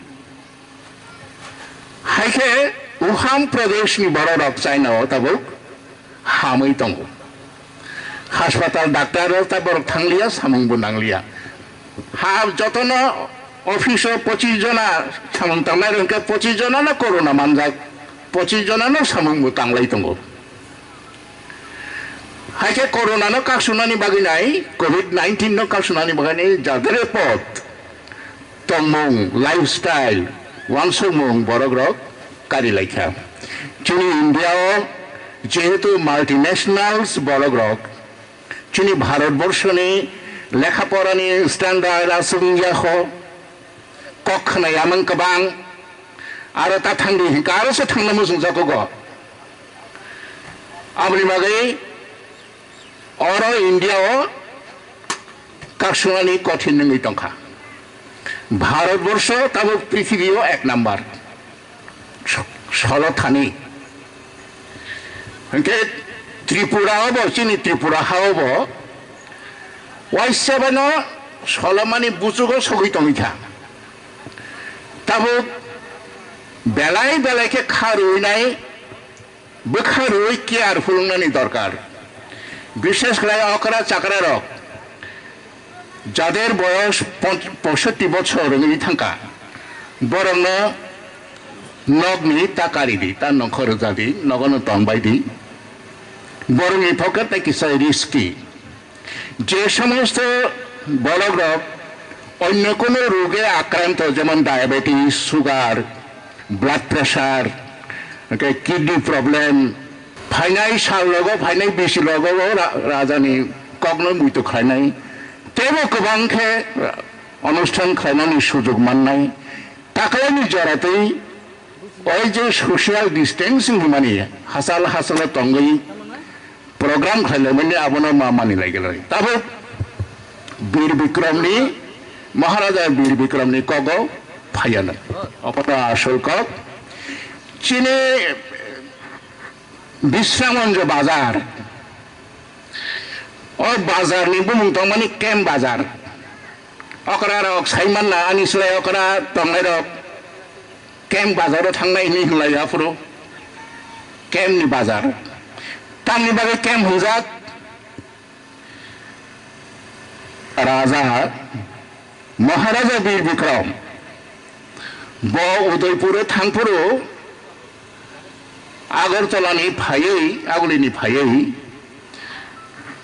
Hai khe Wuhan Pradesh ni borok rok China o tabuk hamwi tongo. Haspatal doctor rok ta borok thangliya, samung bo nangliya. Ha jotono office o pochis jona samung tangnai rok khe pochis jona no corona manjak, pochis jona no samung bo tanglai tongo. Hai khe corona no kaksunani bagwi nai, covid nineteen no kaksunani bagwi nai jadre pot tongmung, lifestyle, wansukmung borok rok kari laikha. Chini India o jehetu multinationals borok rok, chini Bharat Borshoni lekha porani standard aswk wngya kho, kok khwnai amang kwbang, aro ta thangdi hinkhe aro se thangna muchungjago go. Aboni bagwi oro India o kaksunani kothin wngwi tongkha. Bharat Borsho tabuk prithibi o ek number. Solo thani. Hinkhe Tripura o bo, chini Tripura ha o bo waisa bai no solomani buchugo sogwi tongwi kha. Tabuk belai belai khe kha rwinai, bwkha rwui careful wngnani dorkar. Bishes khlai okra chakra rok, jader boyos pon-, poisotti bochor wngwi thangkha, borokno nokni ta karidi, ta nongkhor rwjadi, nogono tonbaidi. Borokni pokhe tei kisa risky. Je somosto borok rok onno kono roge akranto, jemon diabetes, sugar, blood pressure, Hwnkhe kidney problem, phainai sal rogo, phainai bisi rogo ra-, rajani kokno muitu khlainai. Teibo kwbang khe onusthan khlainani sujug mannai. Taklaini joratwi oi je social distancing hwnmani hachal hachalo tongwi program khlaimani abono ma mani lai gelai. Tabuk Bir Bikramni, Maharaja Bir Bikramni kogo phaiyanai. Obono asol kok. Chini Bisramonjo bazar. O bazarni bumung tongmani Kem bazar. Okra rok saimanna ani slai okra tongnai rok. Kem bazaro thangnai hinwi hinlai aphuru. Kemni bazar. Tamni bagwi Kem hwnjak? Raja Maharaja Bir Bikram bo Udaipur thangphuru Agartala ni phaiwi, Agulini phaiwi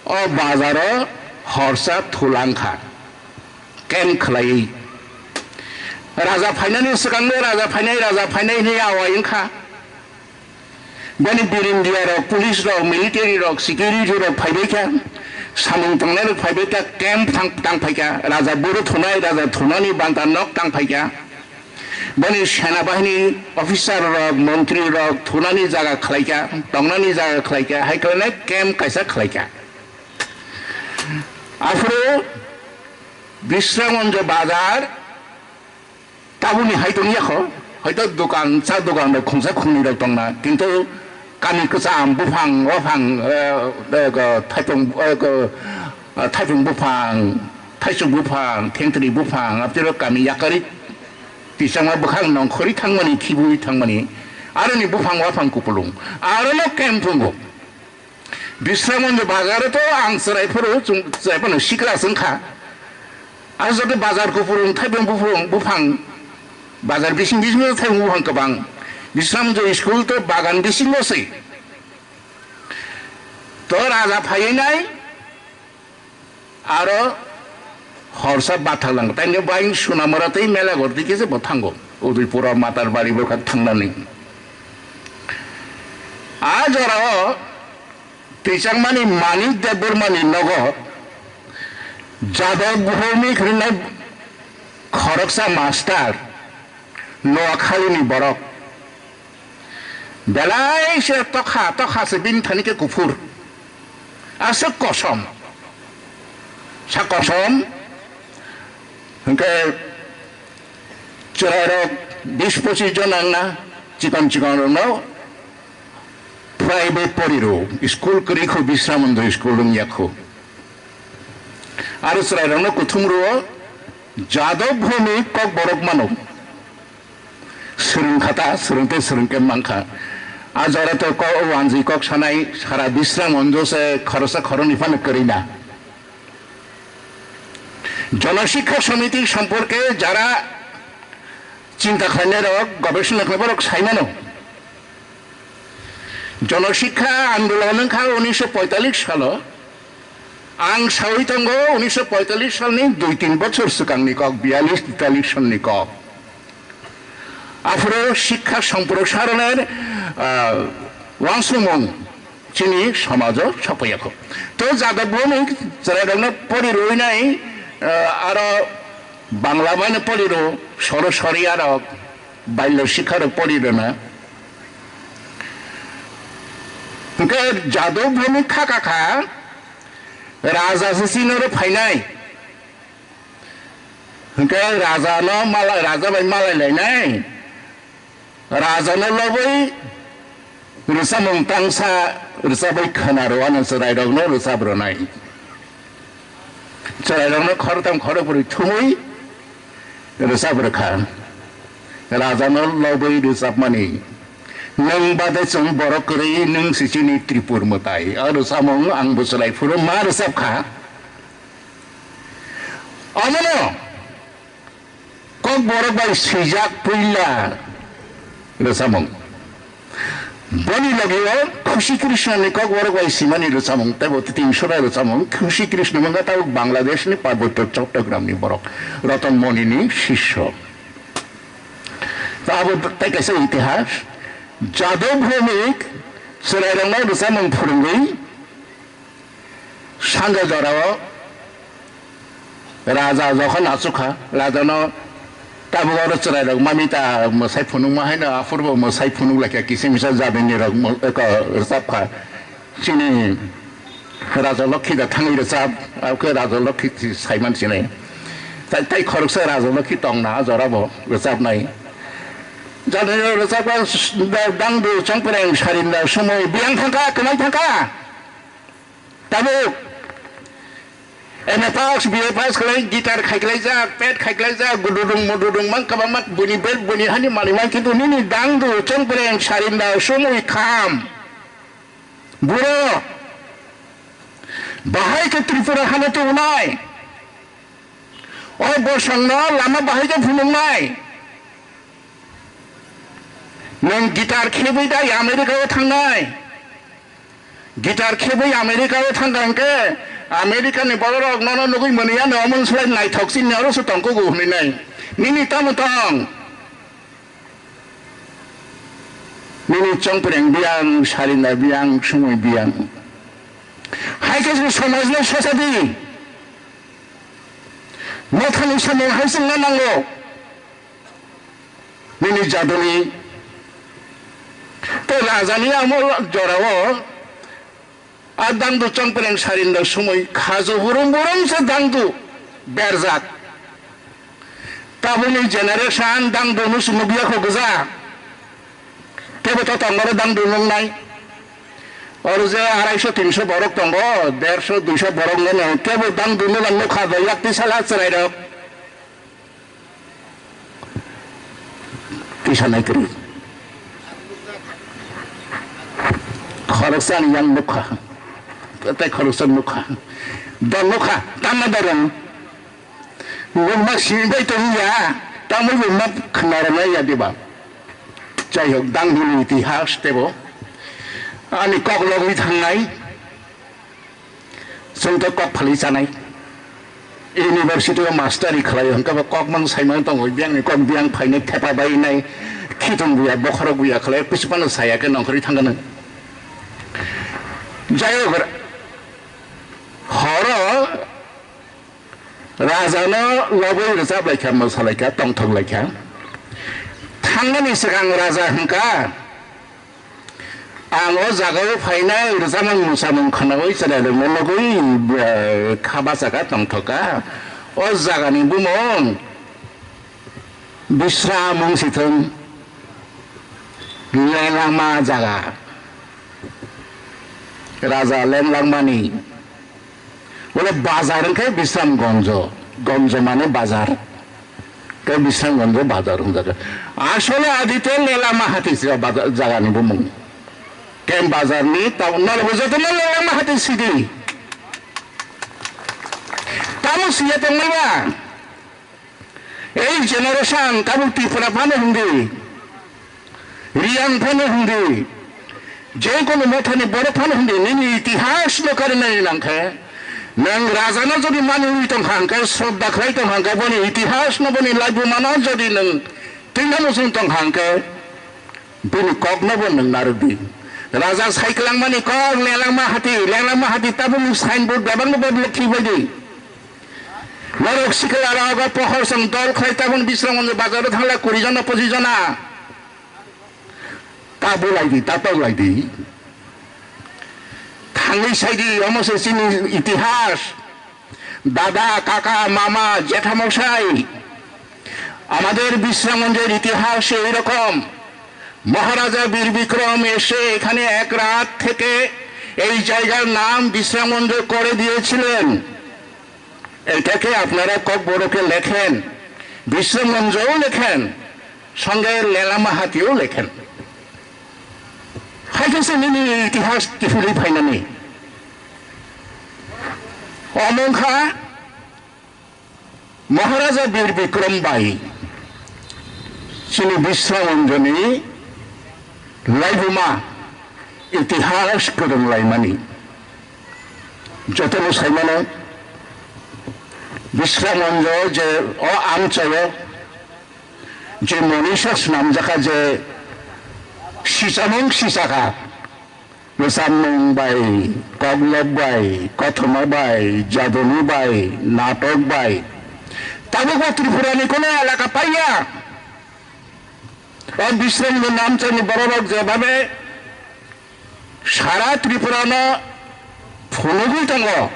o bazaro horsa thulangkha, camp khlaiwi. Raja phainani swkangno raja phainai, raja phainai hinwi awai wngkha. Boni birindia rok, police rok, military rok, security rok phaibai kha, samung tangnai rok phaibai kha, camp thang, tang phai kha, raja buru thunai, raja thunani banta nok tang phai kha. Boni sena bahini officer rok, montri rok thunani jaga khlai kha, tongnani jaga khlai kha, hai khlainai camp kaisa khlai kha. Aphuru Bisramonjo bazar, tabukni hai tong yakho, hoito dokan, cha dokan rok khungsa khungnwi rok tongna, kintu kami kwcham, buphang, waphang, eh, eh, ko, thaipung, eh, ko, eh, thaipung buphang, thaisuk buphang, thengtwrwi buphang, abtwrwi kami yakarwi tisangma bwkhak nongkhorwi thangmani, khibui thangmani, aroni buphang waphang kupulung, arono kemphungo. Bisramonjo bazaro to ang chwrai phuru, chwng-, chwrai phano sikla se wngkha. Aro joto bazar kupulung, thaibung buphang, buphang, bazar bising bisingo thaibung buphang kwbang. Bisramonjo school to bagan bisingo se. To raja phaiwi nai, aro horsa bathak lang. Taini baing Sunamura tei Melagor dike se bo thango. Udaipura Matarbari bwkhak thangnani. A jorao Twijangmani Manik Debbarmani nogo Jadab Bhowmik hwnwi khoroksa master, Noakhalini borok. Belai se tokha, tokha se bini thani khe kuphur. Aswk kosom. Sa kosom. Hwnkhe chwrairok bis pochis jon wngna chikon chikon rokno private pori rw, school kwrwi kho, Bisramondo school wngya kho. Aro chwrairokno kuthum rwo, Jadab Bhowmik Kokborok mano. Swrwng kha ta, swrwng tei swrwng khe man kha. A jora to ko-, wanjwi kok sanai sara Bisramondo se khoroksa khoroknwi phano kwrwi na. জনশিক্ষা সমিতি সম্পর্কে যারা চিন্তা খাইনারক, গবেষণা খাইনারক সাইমানো, জনশিক্ষা আন্দোলন wngkha উনিশশো পঁয়তাল্লিশ সালো, ang sawi tongo উনিশশো পঁয়তাল্লিশ salni dui tin bochor swkangni kok, biyallish tetalis sonni kok. Aphuru শিক্ষা সম্প্রসারণের, ah, uansukmung chini somajo sokphaiyakho. To Jadab Bhowmik chwrairokno pori rwinai, ah, aro Bangla baino pori rw, soro sori aro balyo sikha rok pori rwna. Hwnkhe Jadab Bhowmik kha kha kha, raja se chini oro phainai. Hwnkhe raja no malai, raja bai malai lainai. Raja no lobwi rwchapmung tangsa rwchapwi khwna rwano chwrairokno rwchap rwnai. Chwrairokno khoroktham khorokbrwi thumwi rwchap rwkha. Raja no lobwi rwchapmani. Nwng bade chwng borok kwrwi, nwng se chini Tripur mwtai. O rwchapmung ang bo chwrai phuru ma rwchap kha. Omono Kokborok bai swijak puila rwchapmung. Boni logio Khushi Krishnani Kokborok bai simani rwchapmung, teibo tinsora rwchapmung. Khushi Krishna wngkha tabuk Bangladeshni Parbotyo Chottogramni borok, Roton Monini sisyo. Ta abo tei kaisa itihas. Jadw bhumik chwrairokno rwchapmung phwrwngwi sanja jorao raja jokhon achukha, rajano tabuk oro chwrairok mamita mwsai phunukma haino aphurbo mwsai phunuk laikha, kisa misa jadwni rok mo-, eko rwchapkha. Chini Raja Lokhi da thangwi rwchap, abokhe Raja Lokhi si saiman sinai. Tai, tai khoroksa Raja Lokhi tongna a jorabo rwchapnai. Jani rwchapkha s-, da-, dangdu chongpreng sarinda sumui biyang thangkha, kwmai thangkha. Tabuk M A pass, B A pass khlai, guitar khaiklaijak, pet khaiklaijak, gududung mududung mang kwbangma buni bel buni hani manwi mang, kintu nini dangdu chongpreng sarinda sumui kham. Buro, bahai khe Tripura hano tubunai. O bosongno lama bahai khe phunuknai. Nwng guitar khebwi dai America-o thangnai. Guitar khebwi America-o thangkha hwnkhe America-ni bororok nono nugwi mwnwi ya, omo wngslai naithok chini oro se tongkugo hwnwi nai. Nini tamo tong? Nini chongpreng biyang, sarinda biyang, sumui biyang. Hai khe chwng somajno sosa di. Mothani samung hai chwngno nango. Nini jadwni tei rajani amo jorao a dangdu chongpreng sarinda sumui khaju burum burum se dangdu berjak. Tabukni generation dangdu nusu nukya kho gwja. Kebo to tongmoro dangdu nuknai. Oro je araiso tinso borok tongo, derso duiso borok nuknai. Kebo dangdu nukha do yakti sala chwrairok. Tisa nai kwrwi. Khoroksa ni yang nukha. Tei khoroksa nukha. Dol nukha. Tamna dorong. Nukma simi bai tong ya. Tamul nukma khna rwnai ya diba. Jai hok, dangduni itihas tebo. Ani kok logwi thangnai. Chwng to kok phalwi chanai. University o master ri khlai hwnkhe bo kok mang sai mang tongo, biyang ni kok biyang phainai, thepa bai nai, khitung buya, bokhorok buya khlai, kuchuk phano saya khe nongkhorwi thangkha nang. Jai hok, horo raja no lobwi rwchap laikha, mwsa laikha, tongthok laikha. Thangnani swkang raja hwnkha, Ang o jagao phainai rwchapmung mwsamung khwnaui chwrairokno nugui, eh, kha bachaka tongthokha. O jagani bumung Bisramung si thung, Lenglangma jaga. Raja Lenglangmani Bole bazar wngkhe Bisramgonjo, gonjo mane bazar. Tei Bisramgonjo bazar wngjago. Asole adite Lelama Hati se bazar, jagani bumung. Kem bazarni town no bo jotono Lelama Hati city. Tamo siya tongmaiba. Ei generation tabuk Tripura phano hindi, Reang phano hindi, je kono mothani borok phano hindi, nini itihas no karinani nangkhe, nang raja no jodi manwi tongkha hwnkhe, sroddha khlai tongkha hwnkhe, boni itihas no, boni laibuma no jodi nang twina muchung tongkha hwnkhe, bini kok no bo nang narwk di. Raja sai kwlangmani kok, Lelangma Hati, Lelangma Hati tabuk signboard bebak no bebak thwi bai di. Norok sikla rok o pohor song dol khlai tabun Bisramganj bazar o thangla kuri jona pochis jona. Ta bulai di, ta toklai di. Thangwi sai di, omo se chini itihas. Dada, kaka, mama, jethamosai. আমাদের বিশ্রামগঞ্জের ইতিহাসে এইরকম, মহারাজা বীর বিক্রম এসে এখানে এক রাত থেকে এই জায়গার নাম বিশ্রামগঞ্জ করে দিয়েছিলেন। এটাকে আপনারা ককবরকে লেখেন, বিশ্রামগঞ্জও লেখেন, সঙ্গে লেলামা হাতিও লেখেন। Hai khe se nini itihas kiphilwi phainani. Omo wngkha Maharaja Bir Bikram bai chini Bisramganjni laibuma itihas kwrwng laimani. Jotono saimano Bisramganjo je o amchaio je monisa swnamjakha je sichamung sichakha. Rwchapmung bai, koklop bai, kothoma bai, jaduni bai, natok bai. Tabukbo Tripurani kono elaka paiya. O Bisramchand Namchani bororok jebabe sara Tripurano phunugwi tongo.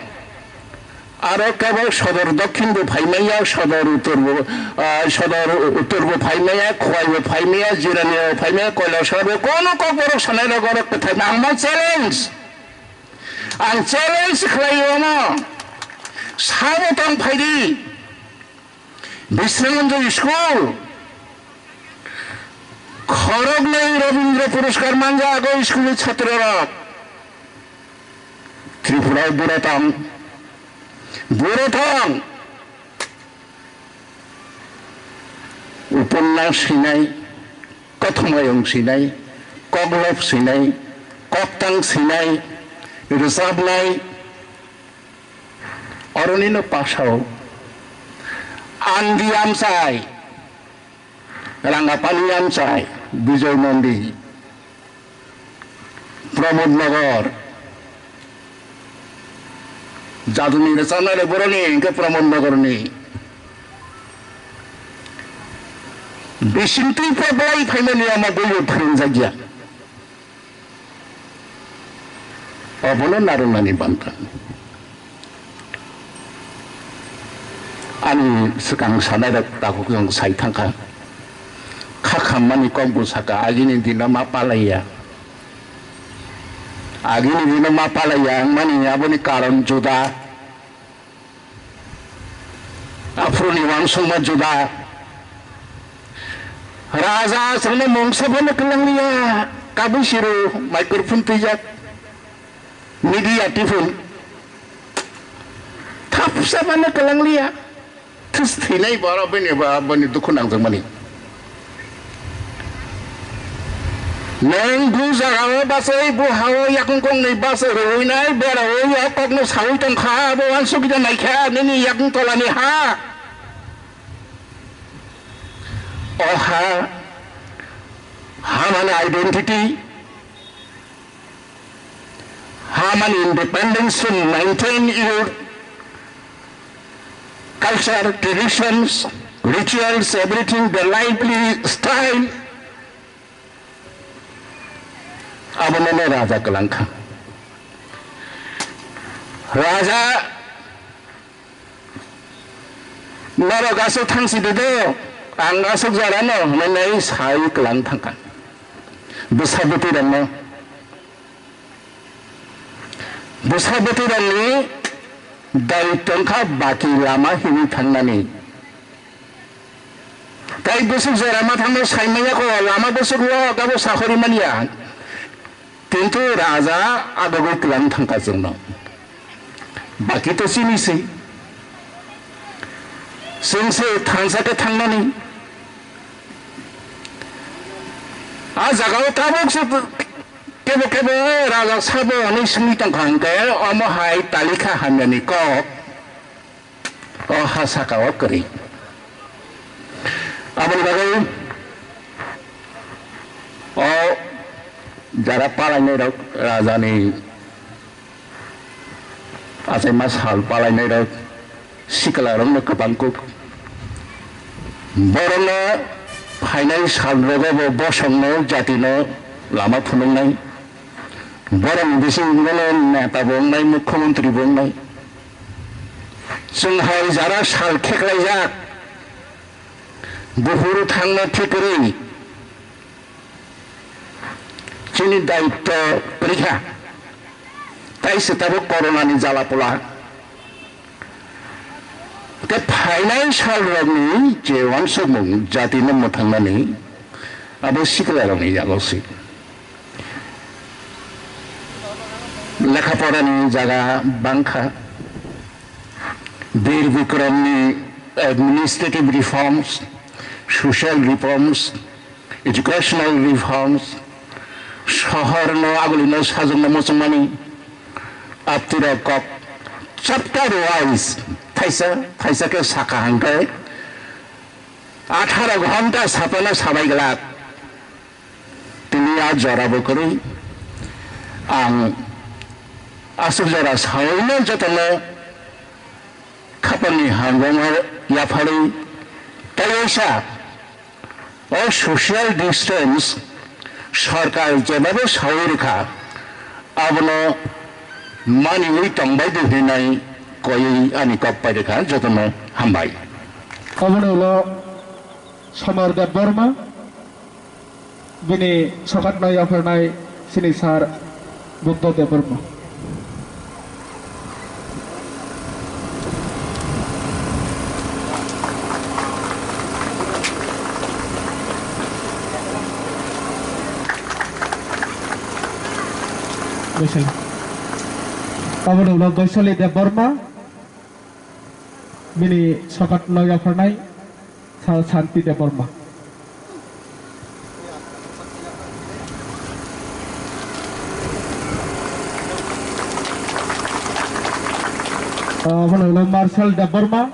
Aro kebo sodor dokhin bo phaimaya, sodor uttor bo, ah, sodor uttor bo phaimaya, Khowai bo phaimaya, Jirani bo phaimaya, Kailasahar bo, kono kokborok sanai rok orok kwthai. Ang ma challenge. Ang challenge khlai ono. Sabo tong phaidi. Bisramganj school. Khoroknwi Rabindra Puraskar manjak o school ni chhatrorok. Tripura o buro tong. Buro tong. Uponnas sinai, kothomayung sinai, koklop sinai, koktang sinai, rwchapnai, oroni no pasao. Andi amchai, Rangapani amchai, Bijoy Nandi, Pramod Nagar, jaduni rwchapnai rok boroni hwnkhe Pramod Nagarni. Bisingtwi phablai phaimani omo boibo phrwngjakya. Obono narwknani banta. Ani swkang sanairok takhuk chwng sai thangkha. Kha khammani kok bo saka, agini dino ma palaiya. Agini dino ma palaiya wngmani aboni karon juda. Aphuruni uansukma juda. Raja aswkno mungsa phano kwlangliya, kabui siro microphone twijak, media tiphun. Thapsa phano kwlangliya. Thus thwinai borok bini ba, bini dukhu nangjakmani. Nwng bu jagao bachai, bu hao yakung kongnwi bachai rwui nai, bera ui o kokno saui tong kha, abo uansukya nai kha, nini yakung tolani ha. O ha, hamani identity, hamani independence to maintain your culture, traditions, rituals, everything, the lively style. Abono no raja kwlang kha. Raja norok aswk thangsi de do, ang aswk jora no hwnwi nai sai kwlang thangkha. Bwsa bwtwi rokno. Bwsa bwtwirokni daitwng kha baki lama himwi thangnani. Tai bwswk jora ma thangno saimanya kho, lama bwswk lo gabo sahori manya. Kintu raja agagwi kwlang thangkha chwngno. Baki to chini se. Chwng se thansa khe thangnani. A jagao tabuk se kebo kebo raja sabo hwnwi swngwi tongkha hwnkhe omo hai talikha hamyani kok o ha sakao kwrwi. Aboni bagwi o jara palainai rok rajani achaima sal palainai rok sikla rokno kwbang kuk. Borokno phainai sal rogo bo bosongno jatino lama phunuknai. Borokni bisingo neta bo wngnai, mukhyamantri bo wngnai. Chwng hai jara sal kheklaijak, buphuru thangna thik kwrwi. Chini daitto kwrwi kha. Tai se tabuk corona ni jala pola. Tei phainai salrokni je uansukmung jatino mwthangnani abo siklarokni yago se. Lekha porani jaga bangkha. Bir Bikramni administrative reforms, social reforms, educational reforms, sohorno agulino sajwkno muchungmani, aptirok kok chapter wise thaisa thaisa khe sakha hwnkhe atharo ghonta sapano sabai glak. Tini a jora bo kwrwi. Ang aswk jora saui no jotono khapangni hamjakma yapharwi tei waisa o social distance sorkar jebabe saui rwkha, abono maniwi tongbai di hinwi koiwi ani kok pai rwkha. Jotono hambai. Obono ulo Somar Debbarma, bini sokatno yapharnai chini sir Buddha Debbarma. Boisali. Obono ulo Boisali Debbarma, bini sokatno yapharnai Sal Santi Debbarma. Obono ulo Marshal Debbarma,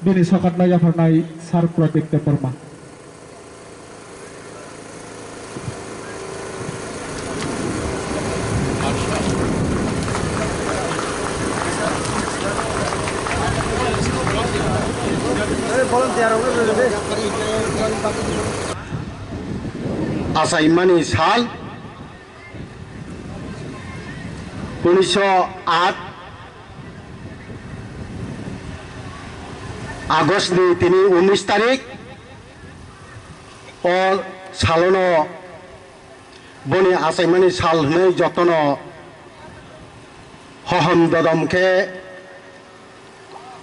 bini sokatno yapharnai Sir Pradeep Debbarma. Achaimani sal, unisho aat August ni tini unis tarik, o salono boni achaimani sal hwnwi jotono hohom dodom khe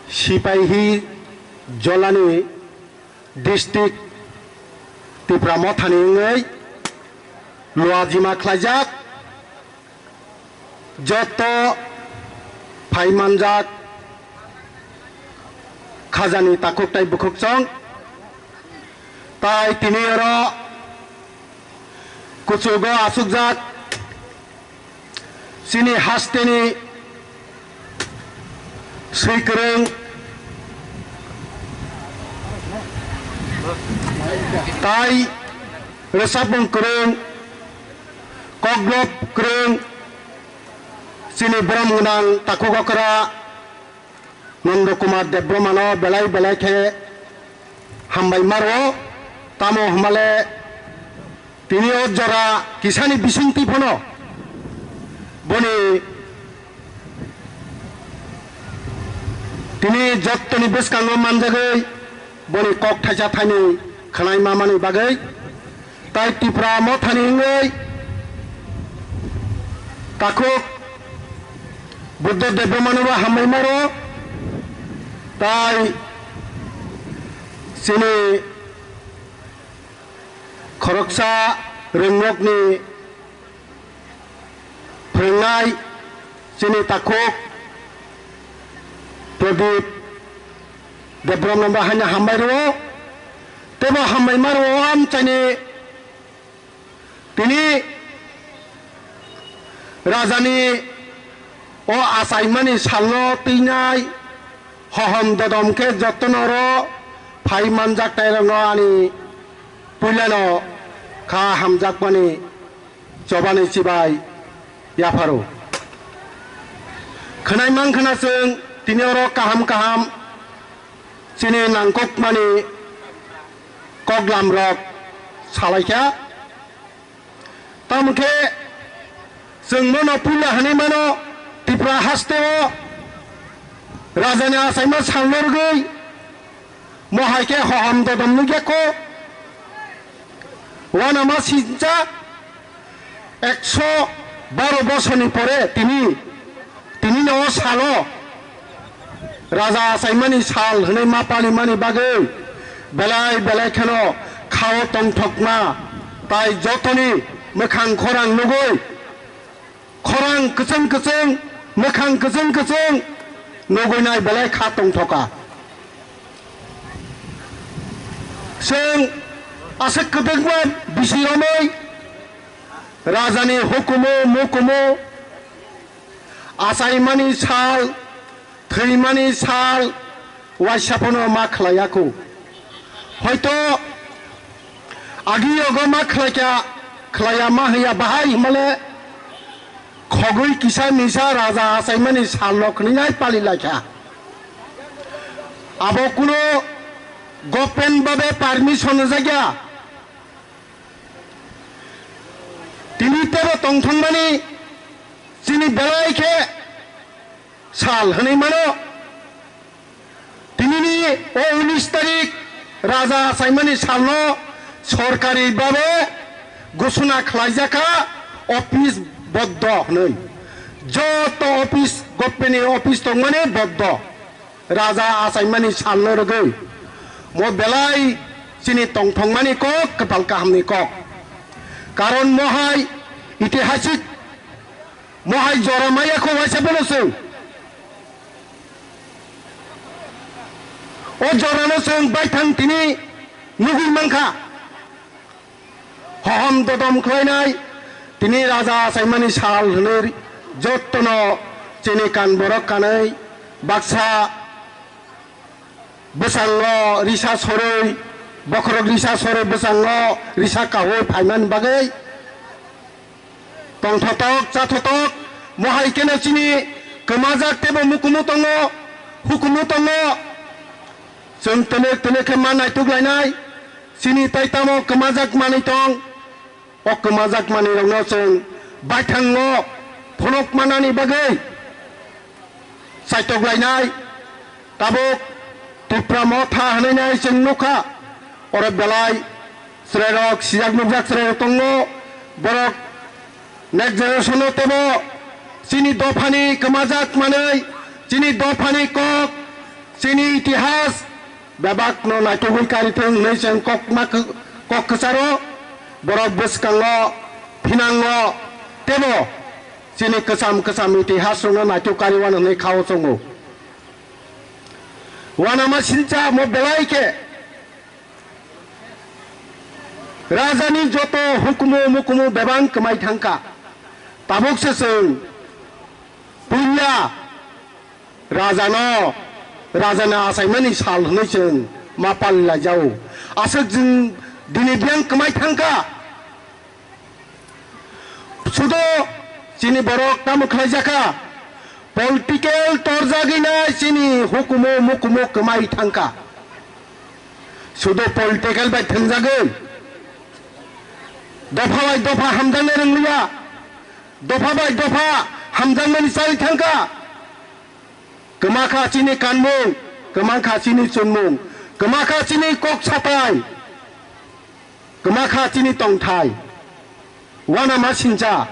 Sipahi Jolani district Tipra Mothani wngwi luajima khlaijak. Joto phai manjak khajani takhuk tei bukhuk chwng, tai tini oro kuchugo achukjak chini hasteni swi kwrwng tai rwchapmung kwrwng, kokbop kwrwng, chini borom gwnang takhuk okra Nanda Kumar Debbarmano belai belai khe hambai maro. Tamo hwnmale tini o jora kisani bisingtwi phano boni tini jottoni bwskango manjagwi boni kok thaisa thaini khwnai mamani bagwi tai Tipra Mothani wngwi takhuk Buddha Debbarmanobo hambai maro, tai chini khoroksa rwngnokni phwrwngnai chini takhuk Pradip Debbarmanobo haino hambai rwo, teibo hambai ma rwo amchaini tini rajani o achaimani salno twinai hohom dodom khe jotono oro phai manjak tairokno ani puilano kha hamjakmani chobani chibai yapharo. Khwnai mang khna chwng tini oro kaham kaham chini nangkukmani koklam rok salaikha. Tamo khe chwng bono puila hinwi mano Tripura hasteo rajani achaima salno rwgwi mo hai khe hohom dodom nukya kho. Wanama sincha ekso baro bosorni pore tini, tini no o salo raja achaimani sal hwnwi ma palimani bagwi belai belai kheno khao tongthokma tai jotoni mwkhang khorang nugwi khorang kwchwng kwchwng, mwkhang kwchwng kwchwng nugwi nai belai kha tongthoka. Chwng aswk kwdwkma bisi romwi rajani hukumu mukumu achaimani sal, thwimani sal waisa phano ma khlaiya kho. Hoito agi yogo ma khlaikha, khlaiya ma haiya bahai himale khogwi kisa misa raja achaimani salno khwnwi nai pali laikha. Abo kuno government babe permission rwjakya. Tini tebo tongthokmani chini belai khe sal hwnwi mano. Tinini o unis tarik raja achaimani salno sorkari babe gusuna khlaijakha office boddo hwnwi. Joto office, government ni office tongmani boddo. Raja achaimani salno rwgwi mo belai chini tongthokmani kok, kwtal kahamni kok. Karon mohai itihasik, mohai jora maya kho waisa bono chwng. O jorano chwng baithang tini nugwi mankha. Hohom dodom khlainai tini raja achaimani sal hwnwi jottono chini kan borok kanwi baksa bwskango risa sorwi, bokhorok risa sorwi bwskango risa kahwi phaimani bagwi tongthotok chathotok mohai keno chini kwmajak tebo mukumu tongo, hukumu tongo. Chwng telek telek khe ma naituk lainai. Chini tai tamo kwmajak manwi tong. O kwmajak manwi rokno chwng baithango phunuk manani bagwi chaitok lainai. Tabuk Tipra Motha hwnwi nai chwng nukha. Oro belai chwrairok sijak nukjak chwrairok tongo. Borok next generation no tebo chini dophani kwmajak manwi, chini dophani kok, chini itihas bebak no naitugwi kari thung hwnwi chwng kok ma kok kwcharo borok bwskango phinango tebo chini kwcham kwcham itihas rokno naituk kari wano hwnwi khao chongo. Wanama sincha mo belai khe Rajani joto hukumu mukumu bebang kwmai thangkha. Tabuk se chwng puila rajano, rajani achaimani sal hwnwi chwng ma palilaijao. Aswk chwng dini biyang kwmai thangkha. Sudo chini borok tamo khlaijakha, political torjagwi na chini hukumu mukumu kwmai thangkha. Sudo political bai thwngjagwi, dopha bai dopha hamjakna rwngliya, dopha bai dopha hamjakmani chali thangkha. Kwmakha chini kanmung, kwmakha chini chunmung, kwmakha chini kok satai. Kwmakha chini tongthai. Wanama sincha.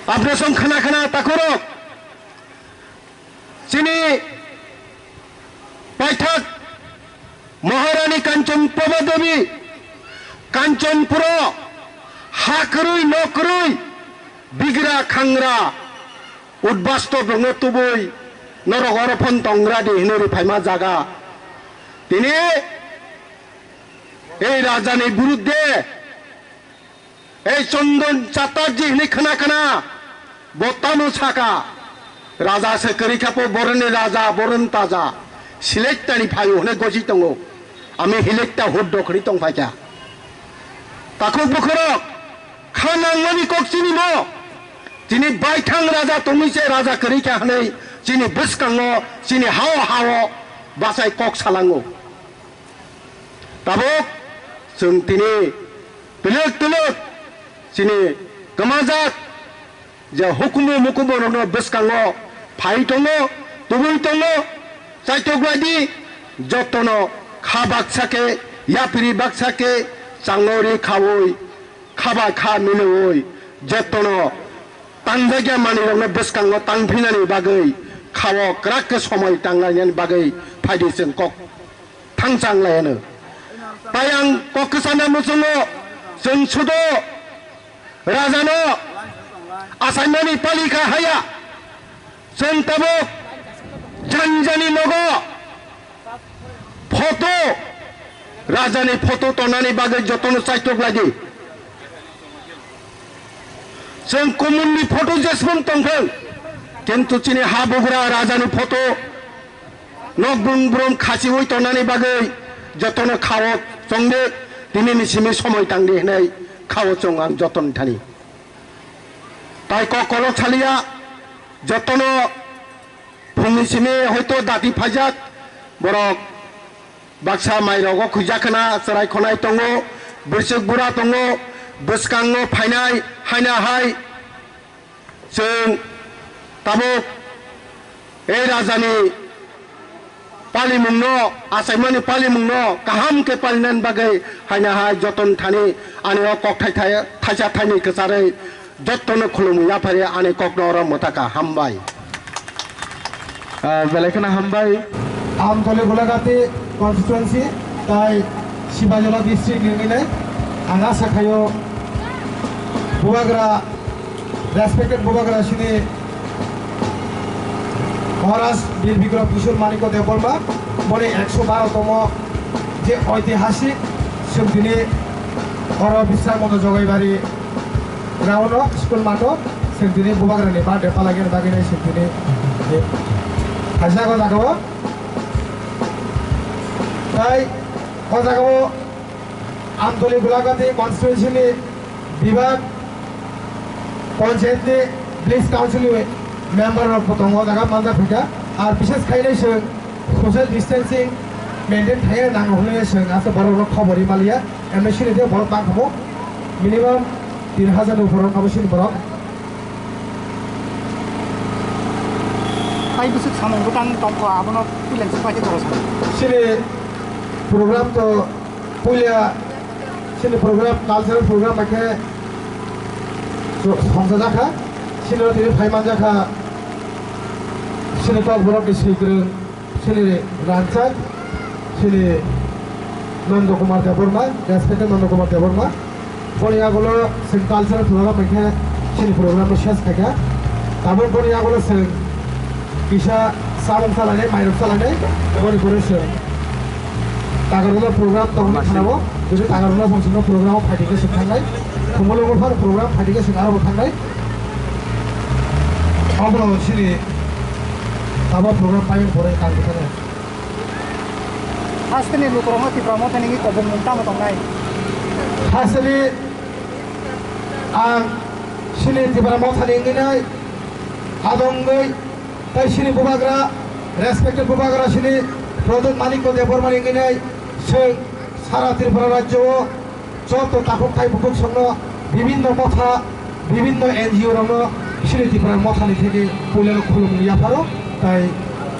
Abnosong khana khana takhorok. Chini paithak Maharani Kanchan Prabha Devi, Kanchanpuro, ha kwrwi, nok kwrwi, bigra khangra, Udbastop rokno tubui norok oro phon tongra di hinwi ri phaima jaga. Tini ei rajani birudde ei Chondon Chatterjee hinwi khna khna bo tamo saka. Raja se kwrwi kha po boroni raja, boron taja. Silektani phaio hwnwi gosi tongo. Ami hilikta huddo khri tong phaikha. Takhuk bukhurok, kha nangmani kok chini mo. Chini baithang raja tongwi se raja kwrwi kha hwnwi chini bwskango, chini hao hao bachai kok salango. Tabuk chwng tini twlwk twlwk chini kwmajak je hukumu mukumu rokno bwskango phai tongo, tubui tongo, chaitok lai di, jotono kha baksa khe, yapri baksa khe, changori khaui, kha bai kha miloi, jotono tangjakya manwi rokno bwskango tangphinani bagwi khao kwrak khe somoi tanglainani bagwi phai di chwng kok thangchang lai ano. Tai ang kok kwchana muchungo chwng sudo rajano achaimani palikha haya. Chwng tabuk janjani nogo photo, rajani photo tonani bagwi jotono chaitok lai di. Chwng kumunni photo jesmung tongthwng, kintu chini ha bugra rajani photo nok brum brum khasiui tonani bagwi jotono khao chongdi. Tini ni simi somoi tang di hinwi khao chwng ang joto ni thani. Tai kok kolok saliya, jotono phungni simi hoito dati phaijak, borok baksa mai rogo khujak khna, chwrai khonai tongo, bwswk bura tongo, bwskango phainai, haina hai chwng tabuk ei rajani palimungno, achaimani palimungno kaham khe palinani bagwi haina hai joton thani ani o kok thai thai, thaisa thaini kwcharwi jotono khulumwi yaphari ani kokno oro mwtaka. Hambai. Ah, belai kheno hambai. Amtoli Golagati constituency tai Sibajola district ni wngwi nai. Ang asa khaio Bubagra, respected Bubagra sini Maharaj Bir Bikram Kishore Manikya Debbarma, boni ekso baro tomo je oitihasik swk tini oro Bisrammondo Jogaibari ground o, school matho, swk tini Bubagra ni birthday palai gani bagwi nai swk tini. Kaisa ko jaga o. Tai o jaga o Amtoli Golagati constituency ni bibak panchayat ni village council ni member rok bo tongo, o jaga manjak phaikha. Ar bishes khainai chwng social distancing maintain khaina nango hwnwi chwng aswk borok rok khobor wi maliya. Emni sini je borok bangkha bo minimum tin hajar ni upor wng kha bo sini borok. Tai bwswk samung bwtang tongkho, abono puileng se paikhe jora sano. Chini program to puila, chini program, cultural program bai khe songchajakha, chini o tini phai manjakha, chini Kokborok ni swikwrwng, chini rangchak, chini Nanda Kumar Debbarma, respected Nanda Kumar Debbarma. Boni yagulo chwng cultural program bai khe chini program no ses khaikha. Tabuk boni yagulo chwng kisa chamung chalainai, mairok chalainai, boni pore chwng Takaruna program tongmani khanao, jodi Takaruna song songno program o phaidi khe chwng thangnai. Khumulwngo phano program phaidi khe chwng aro bo thangnai. Obo chini tabuk program paiyung pore kang bwkhano. Hasteni lukurokno Tipra Mothani wngwi kobongmung tamo tongnai? Hasteni ang chini Tipra Mothani wngwi nai, abo wngwi tai chini Bubagra, respected Bubagra chini Pradyot Manikya Debbarmani wngwi nai, chwng sara Tripura rajyo o joto takhuk thai bukhuk songno bibinno motha, bibinno N G O rokno chini Tipra Mothani theke puilano khulumung yapharo, tai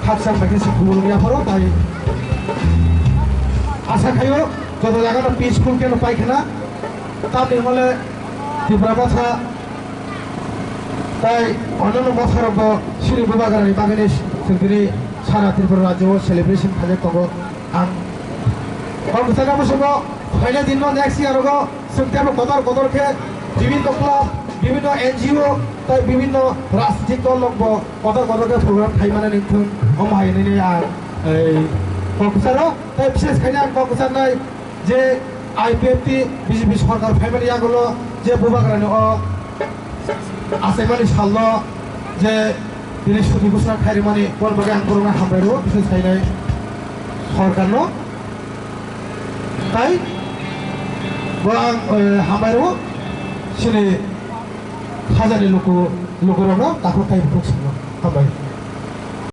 khakchang bai khe se khulumung yapharo, tai asa khaio joto jagano peaceful khe no paikhana, tamni hole Tipra Motha tai onnono motharokbo chini Bubagrani bagwini chwng tini sara Tripura rajyo o celebration khaijak tongo. Ang kok bwsakhe muchungo phaina dinno next year o chwng teibo kotor kotor khe bibinno club, bibinno N G O tei bibinno rajnitik dol rokbo kotor kotor khe program khai mani wngthung, omo hai hinwi ang ei kok bwsaro tei bises khaina ang kok bwsaknai je I P F T B J P sorkar phaimani yagulo je Bubagrani o achaimani salno je tini suti ghosona khairwmani, boni bagwi ang borokno hambai rwo, bises khainai sorkarno. Tai bo ang, eh, hambai rwo chini hajani luku, lukurokno takhuk tai bukhuk songno. Hambai.